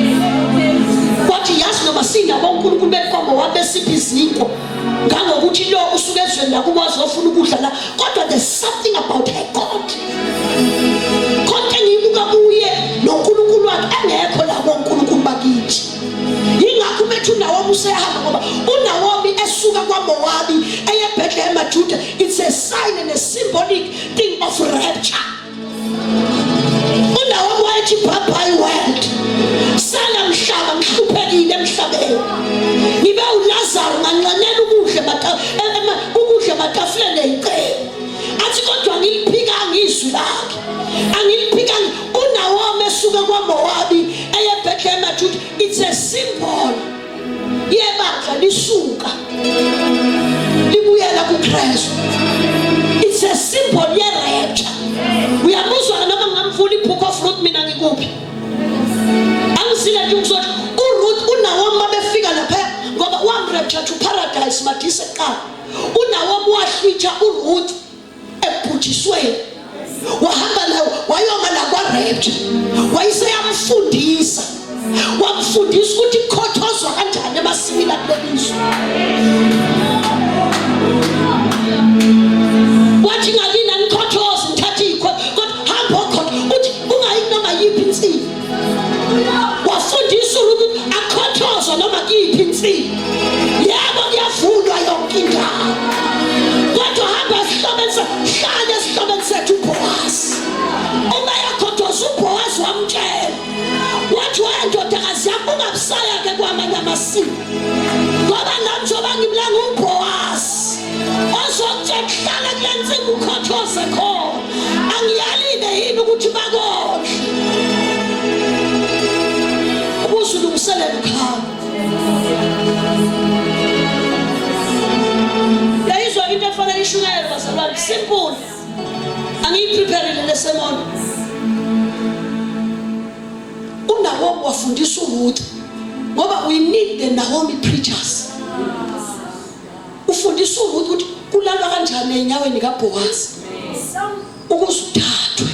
Wathi yazi noma sinabo uNkulunkulu bekomo wabesipha izinkwa ngangokuthi ukudla la, kodwa there's something about her God. Konke ngiyibuka kuye noNkulunkulu wakhe engekho la koNkulunkulu bakithi. Yingakho umethu uNawomi usehamba ngoba uNawomi esuka kwaMowabi eye Bethlehem Judah, it's a sign and a symbolic thing of rapture. UNawomi wayethi bye bye world, sala mhlaba ngihluphekile emhlabeni, ngibe uLazaru nganxanela ukudla ukudla ematafuleni eyiqembu, athi kodwa ngiliphikanga izwi lakhe, angiliphikanga. UNawomi esuka kwaMowabi eye Bethlehem Judah, it's a symbol yebandla lisuka libuyela kuKristu. It's a symbol ye-rapture. Uyamuzwa noma ngingamvula i-book of Ruth, mina ngikuphi? Angizile nje ukuzothi uRuth uNawomi babefika lapha ngoba wamrapture to paradise madise kuqala. UNawomi wahlwitha uRuth ekubhujisweni, wahamba naye wayoma la kwa-rapture, wayeseyamfundisa, wamfundisa ukuthi kukhothozwa kanjani emasimini akulelizwe. Wathi ngakini anikhothozi, ngithathe iy'khotho, kodwa hamba okhotho, uthi ungayi noma yiphi insimi. Wafundisa ukuthi akhothozwa noma kuyiphi insimi. Yebo, kuyavunwa yonke indawo, kodwa hamba esihlobeni, hlala esihlobeni sethu. uBhowazi uma yakhothoza, uBhowazi wamtshela wathi, wayendodakazi yami, ungabusaya-ke kwamanye amasimo, ngoba nami njengoba ngimlanga uBhowazi ozokutshela kuhlala kule nsimbi ukhothoze khona, angiyalile yini ukuthi bakondle ukuze ulungiselele ukuhamba. Yayizwa into efanele ishunyayelwe, bazalwane, simple. Angiyipreparile le sermon. UNaomi wafundisa uRuth ngoba we need the Naomi preachers. Ufundisa uRuth ukuthi kulalwa kanjani enyaweni kaBhowazi ukuze uthathwe.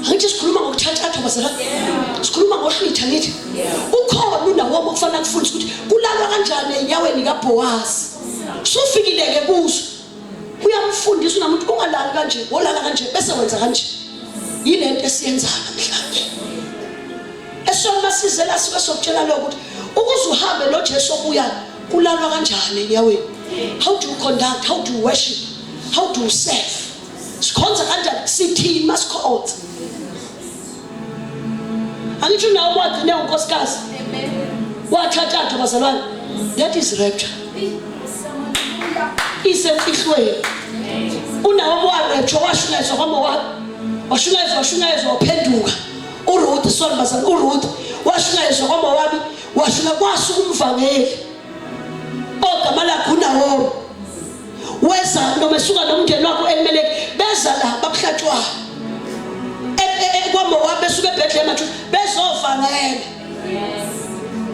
Angithi sikhuluma ngokuthathathwa, bazalwane, sikhuluma ngohlwitha. Ngithi ukhona uNawomi okufanele akufundise ukuthi kulalwa kanjani enyaweni kaBhowazi. Sufikile-ke kuzo, uyamfundisa unamuntu, ungalali kanje, wolala kanje, bese wenza kanje. Yile nto esiyenzayo namhlanje esona masizela sike sokutshela lokho ukuthi ukuze uhambe noJesu obuya, kulalwa kanjani enyaweni? How do you conduct? How do you worship? How do you serve? Sikhonza kanjani? Sithini masikhonza? Angithi nawe wagcine unkosikazi wathathathwa, bazalwane. That is rapture, isemfihlweni. Unawo warapture, washunyayezwa kwaMowabi, washunyayezwa, washunyayezwa, waphenduka uRuth. Sorry bazalwane, uRuth washunyayezwa kwaMowabi, washunya, kwasuka umvangeli ogama lakhe uNawomi, weza noma esuka nomndeni wakhe u-Elimeleki, beza la bakuhlatshwayo kwaMowabi, besuka eBethlehem bezovangela.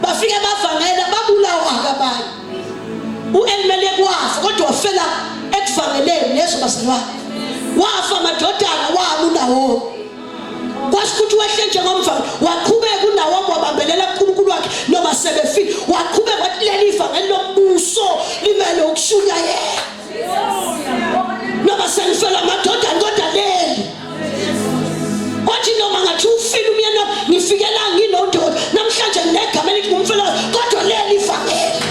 Bafike bavangela, babulawa-ke abanye. U-Elimeleki wafa, kodwa wafela ekuvangeleni lezo, bazalwane. Wafa amadodana wabo uNawomi, kwasho ukuthi wehle njengomvangeli. Waqhubeka uNawomi, wabambelela kuNkulunkulu wakhe noma sebefile. Waqhubeka wathi leli ivangeli lombuso limele ukushunyayela noma sengifela amadodana, kodwa leli, wathi noma ngathi ufile umyeni wami, ngifikela nginondoda, namhlanje nginegama elithi ngumfelokazi, kodwa leli ivangeli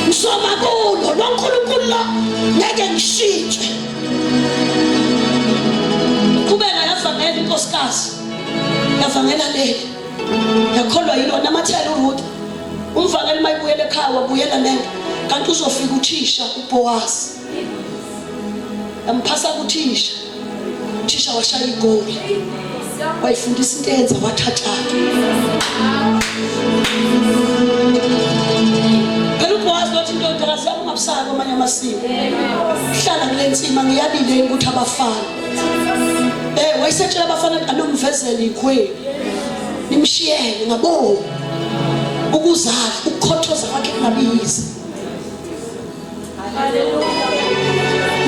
ngisoma kulo, lo nkulunkulu lo ngeke ngishintshe. Qhubeka yavangela inkosikazi, yavangela leli, yakholwa yilona amathela uRuth. Umvangeli mayibuyela ekhaya, wabuyela nento, kanti uzofika uthisha uBoaz, yamphasa kuthisha. Uthisha washaya igoli, wayifundisa into eyenza wathathatha. Phela uBoaz wathi, indodakazi yami, ungabusaka kwamanye amasimo, hlala kule nsima, ngiyalile ukuthi abafana wayesetshela abafana anomvezela ikhweli, nimshiyele ngabo ukuzala, ukukhothoza kwakhe kungabizi.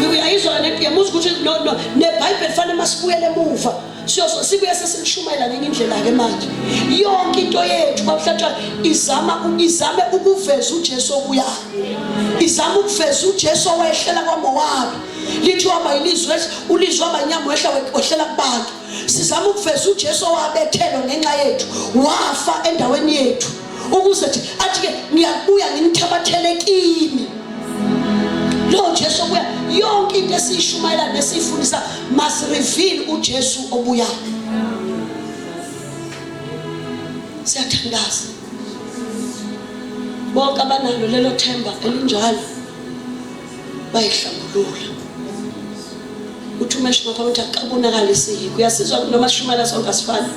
Uyayizwa le nto? Uyamuzwa ukuthi no, no, neBhayibheli fanele masibuyele emuva, siyoso sibuye sesilishumayela ngenye indlela-ke manje. Yonke into yethu bakuhlatshwa izama izame ukuveza uJesu obuyayo, izama ukuveza uJesu owehlela kwaMowabi. Lithi waba ilizwi, ulizwi waba inyama wehla wehlela kubantu. Sizama ukuveza uJesu owabethelwa ngenxa yethu, wafa endaweni yethu ukuze athi ke ngiyabuya nginithabathele kimi. Lo Jesu obuya, yonke into esiyishumayela nesiyifundisa must reveal uJesu obuyayo. Siyathandaza. Bonke abanalo lelo themba elinjalo bayihlambulula. Uthi umeshi ngapha ukuthi akabonakali siyikho. Uyasizwa noma sishumayela sonke asifani.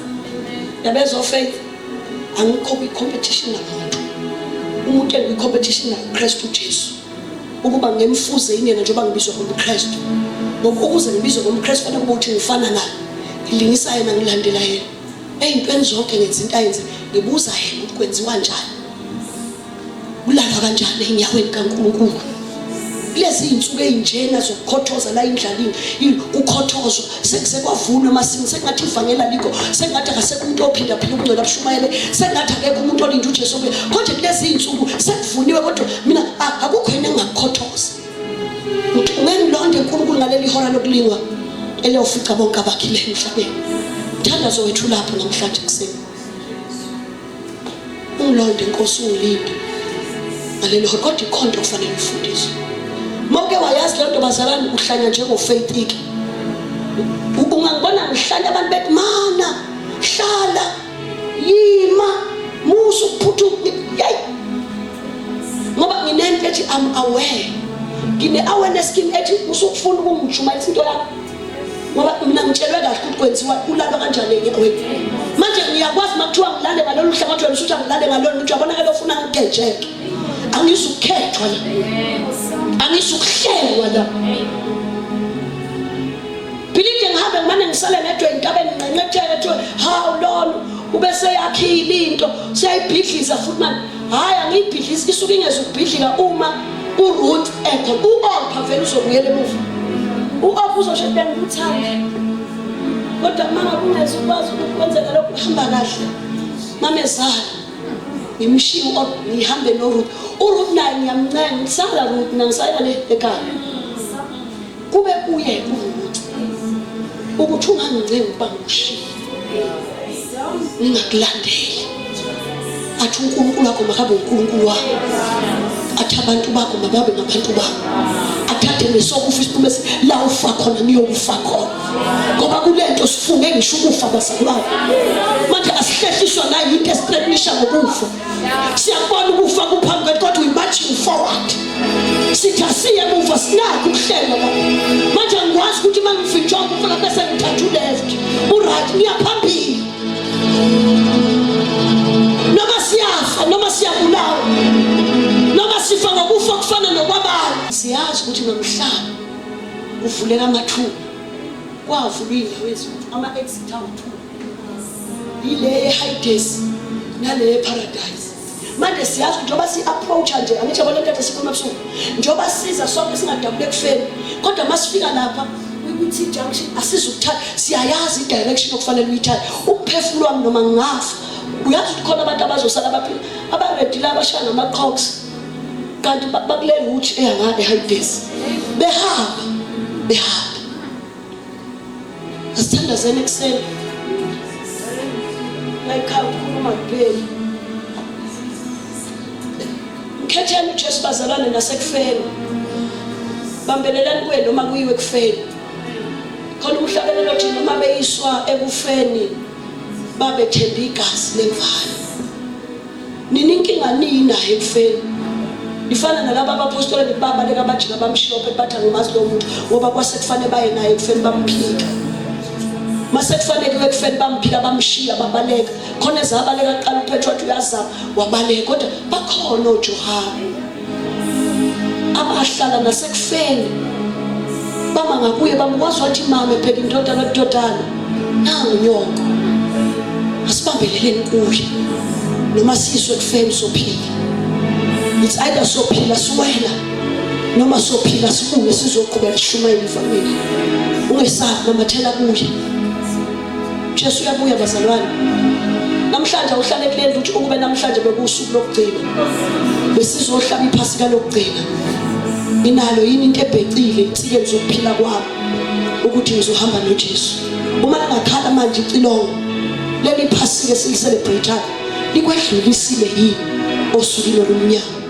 Yabezwa faith angikho kwi-competition namuntu. Umuntu engikwi-competition naye uKristu Jesu. Ukuba ngemfuze yini yena njengoba ngibizwa ngomKristu. Ngoba ukuze ngibizwe ngomKristu fanele kube ukuthi ngifana naye. Ngilingisa yena ngilandela yena. Ey'ntweni zonke ngenza into ayenze ngibuza yena ukuthi kwenziwa njani. Kulalwa kanjani enyaweni kaNkulunkulu? Kulezi iy'nsuku ey'njena zokukhothoza la indlalini kukhothozwa sekuze kwavunwa emasini sekungathi ivangeli alikho sekungathi akasekho umuntu ophinda phila ubungcwele abushumayele sekungathi akekho umuntu olinda uJesu obuye kodwa kulezi iy'nsuku sekuvuniwe kodwa mina akukho yini engingakukhothoza ungengilonde uNkulunkulu ngaleli hora lokulingwa eliyofica bonke abakhile emhlabeni. Mthandazo wethu lapho namhlanje ekuseni. Ungilonde Nkosi ungilinde ngalelo hora kodwa ikhona into okufanele uyifundiswe. Mawuke wayazi le nto bazalwane uhlanya njengofeyitiki. Ungangibona ngihlanya abantu bethi mana hlala yima musa ukuphuthu yayi ngoba nginento ethi I'm aware ngine-awareness kimi ethi usukufuna ukungishumayela into yakho ngoba mina ngitshelwe kahle ukuthi kwenziwa kulalwa kanjani enyaweni manje ngiyakwazi uma kuthiwa ngilale ngalolu hlangothi wena usuthi angilale ngalolu ngithi uyabona ke lofuna ngigejeke angizukukhethwa la angizukuhlengwa la philide ngihambe ngimane ngisale ngedwa entabeni nginqenqetheke kuthiwe hawu lolu ube seyakhile into seyayibhidliza futhi manje hhayi angiyibhidlizi isuke ingezukubhidlika uma uRuth ekhona u-Orpha vele uzobuyela emuva u-Orpha uzosho ukuthi bengikuthanda kodwa uma ngabe ungeze ukwazi ukuthi kwenzeka lokhu kuhamba kahle mamezala ngimshiye u-Orpha ngihambe noRuth uRuth naye ngiyamncenga ngisala Ruth mina ngisaya le ekhaya kube kuye uRuth ukuthi ungangincengi ukuba ngikushiye ngingakulandeli athi uNkulunkulu wakho makabe uNkulunkulu wakho athi abantu bakho mababe ngabantu bakho athathe nesokufa isiphume la ufa khona niyokufa khona ngoba kulento sifunge ngisho ukufa bazalwane manje asihlehliswa nayinto esiqenisha ngokufa siyakubona ukufa kuphambi kwethu kodwa we marching forward sithi asiye emuva sinakho ukuhlelwa manje angikwazi ukuthi uma ngivinjwa ukufa bese ngithatha uleft uright ngiyaphambili noma siyafa noma siyabulawa noma sifa ngokufa kufana nokwabanye siyazi ukuthi nomhlaba uvuleka amathuba kwavulwa iy'ndawo ezinkulu ama-exit awu-two yile ye-Hades nale ye-paradise manje siyazi njengoba si-approacha nje angithi yabona into sikhuluma ebusuku njengoba siza sonke singadabula ekufeni kodwa uma sifika lapha kwi-T junction asizukuthatha siyayazi i-direction okufanele uyithathe umphefumulo wami noma ngingafa uyazi ukuthi khona abantu abazosala abaphila abaredi la abashaya ngama-crocs kanti bakule route eya nga e-Hades behamba behamba Asithandazeni ekuseni. Layikhaya ukukhuluma kupheli. Mkhetheni uJesu bazalwane nasekufeni. Bambelelani kuye noma kuyiwe ekufeni. Khona umhlabelelo othi noma beyiswa ekufeni babethemba igazi lemvana. Nina inkinga niyinayo ekufeni. Nifana nalaba abapostoli babaleka bajika bamshiya uPetru bathi angimazi lo muntu ngoba kwase kufanele baye naye ekufeni bamphika. Mase kufanele kuwe ekufeni bamphika bamshiya babaleka. Khona ezabaleka kuqala uPetru wathi uyazama wabaleka kodwa bakhona oJohane abahlala nasekufeni bama ngakuye bamkwazi wathi mama bheka indodana ndodana nangu nyoko asibambeleleni kuye noma siswe ekufeni sophila it's either sophila siwela noma sophila sibuye sizoqhubeka sishumayela ivangeli ungesabi namathela kuye Jesu uyabuya bazalwane. Namhlanje awuhlale kuleli ukuthi ukube namhlanje bekuwusuku lokugcina. Besizohlaba iphasika lokugcina. Inalo yini into ebhecile insikeni zokuphila kwami ukuthi ngizohamba noJesu? Uma lingakhala manje icilongo leli phasike esilicelebrate likwedlulisile yini osukwini olumnyama?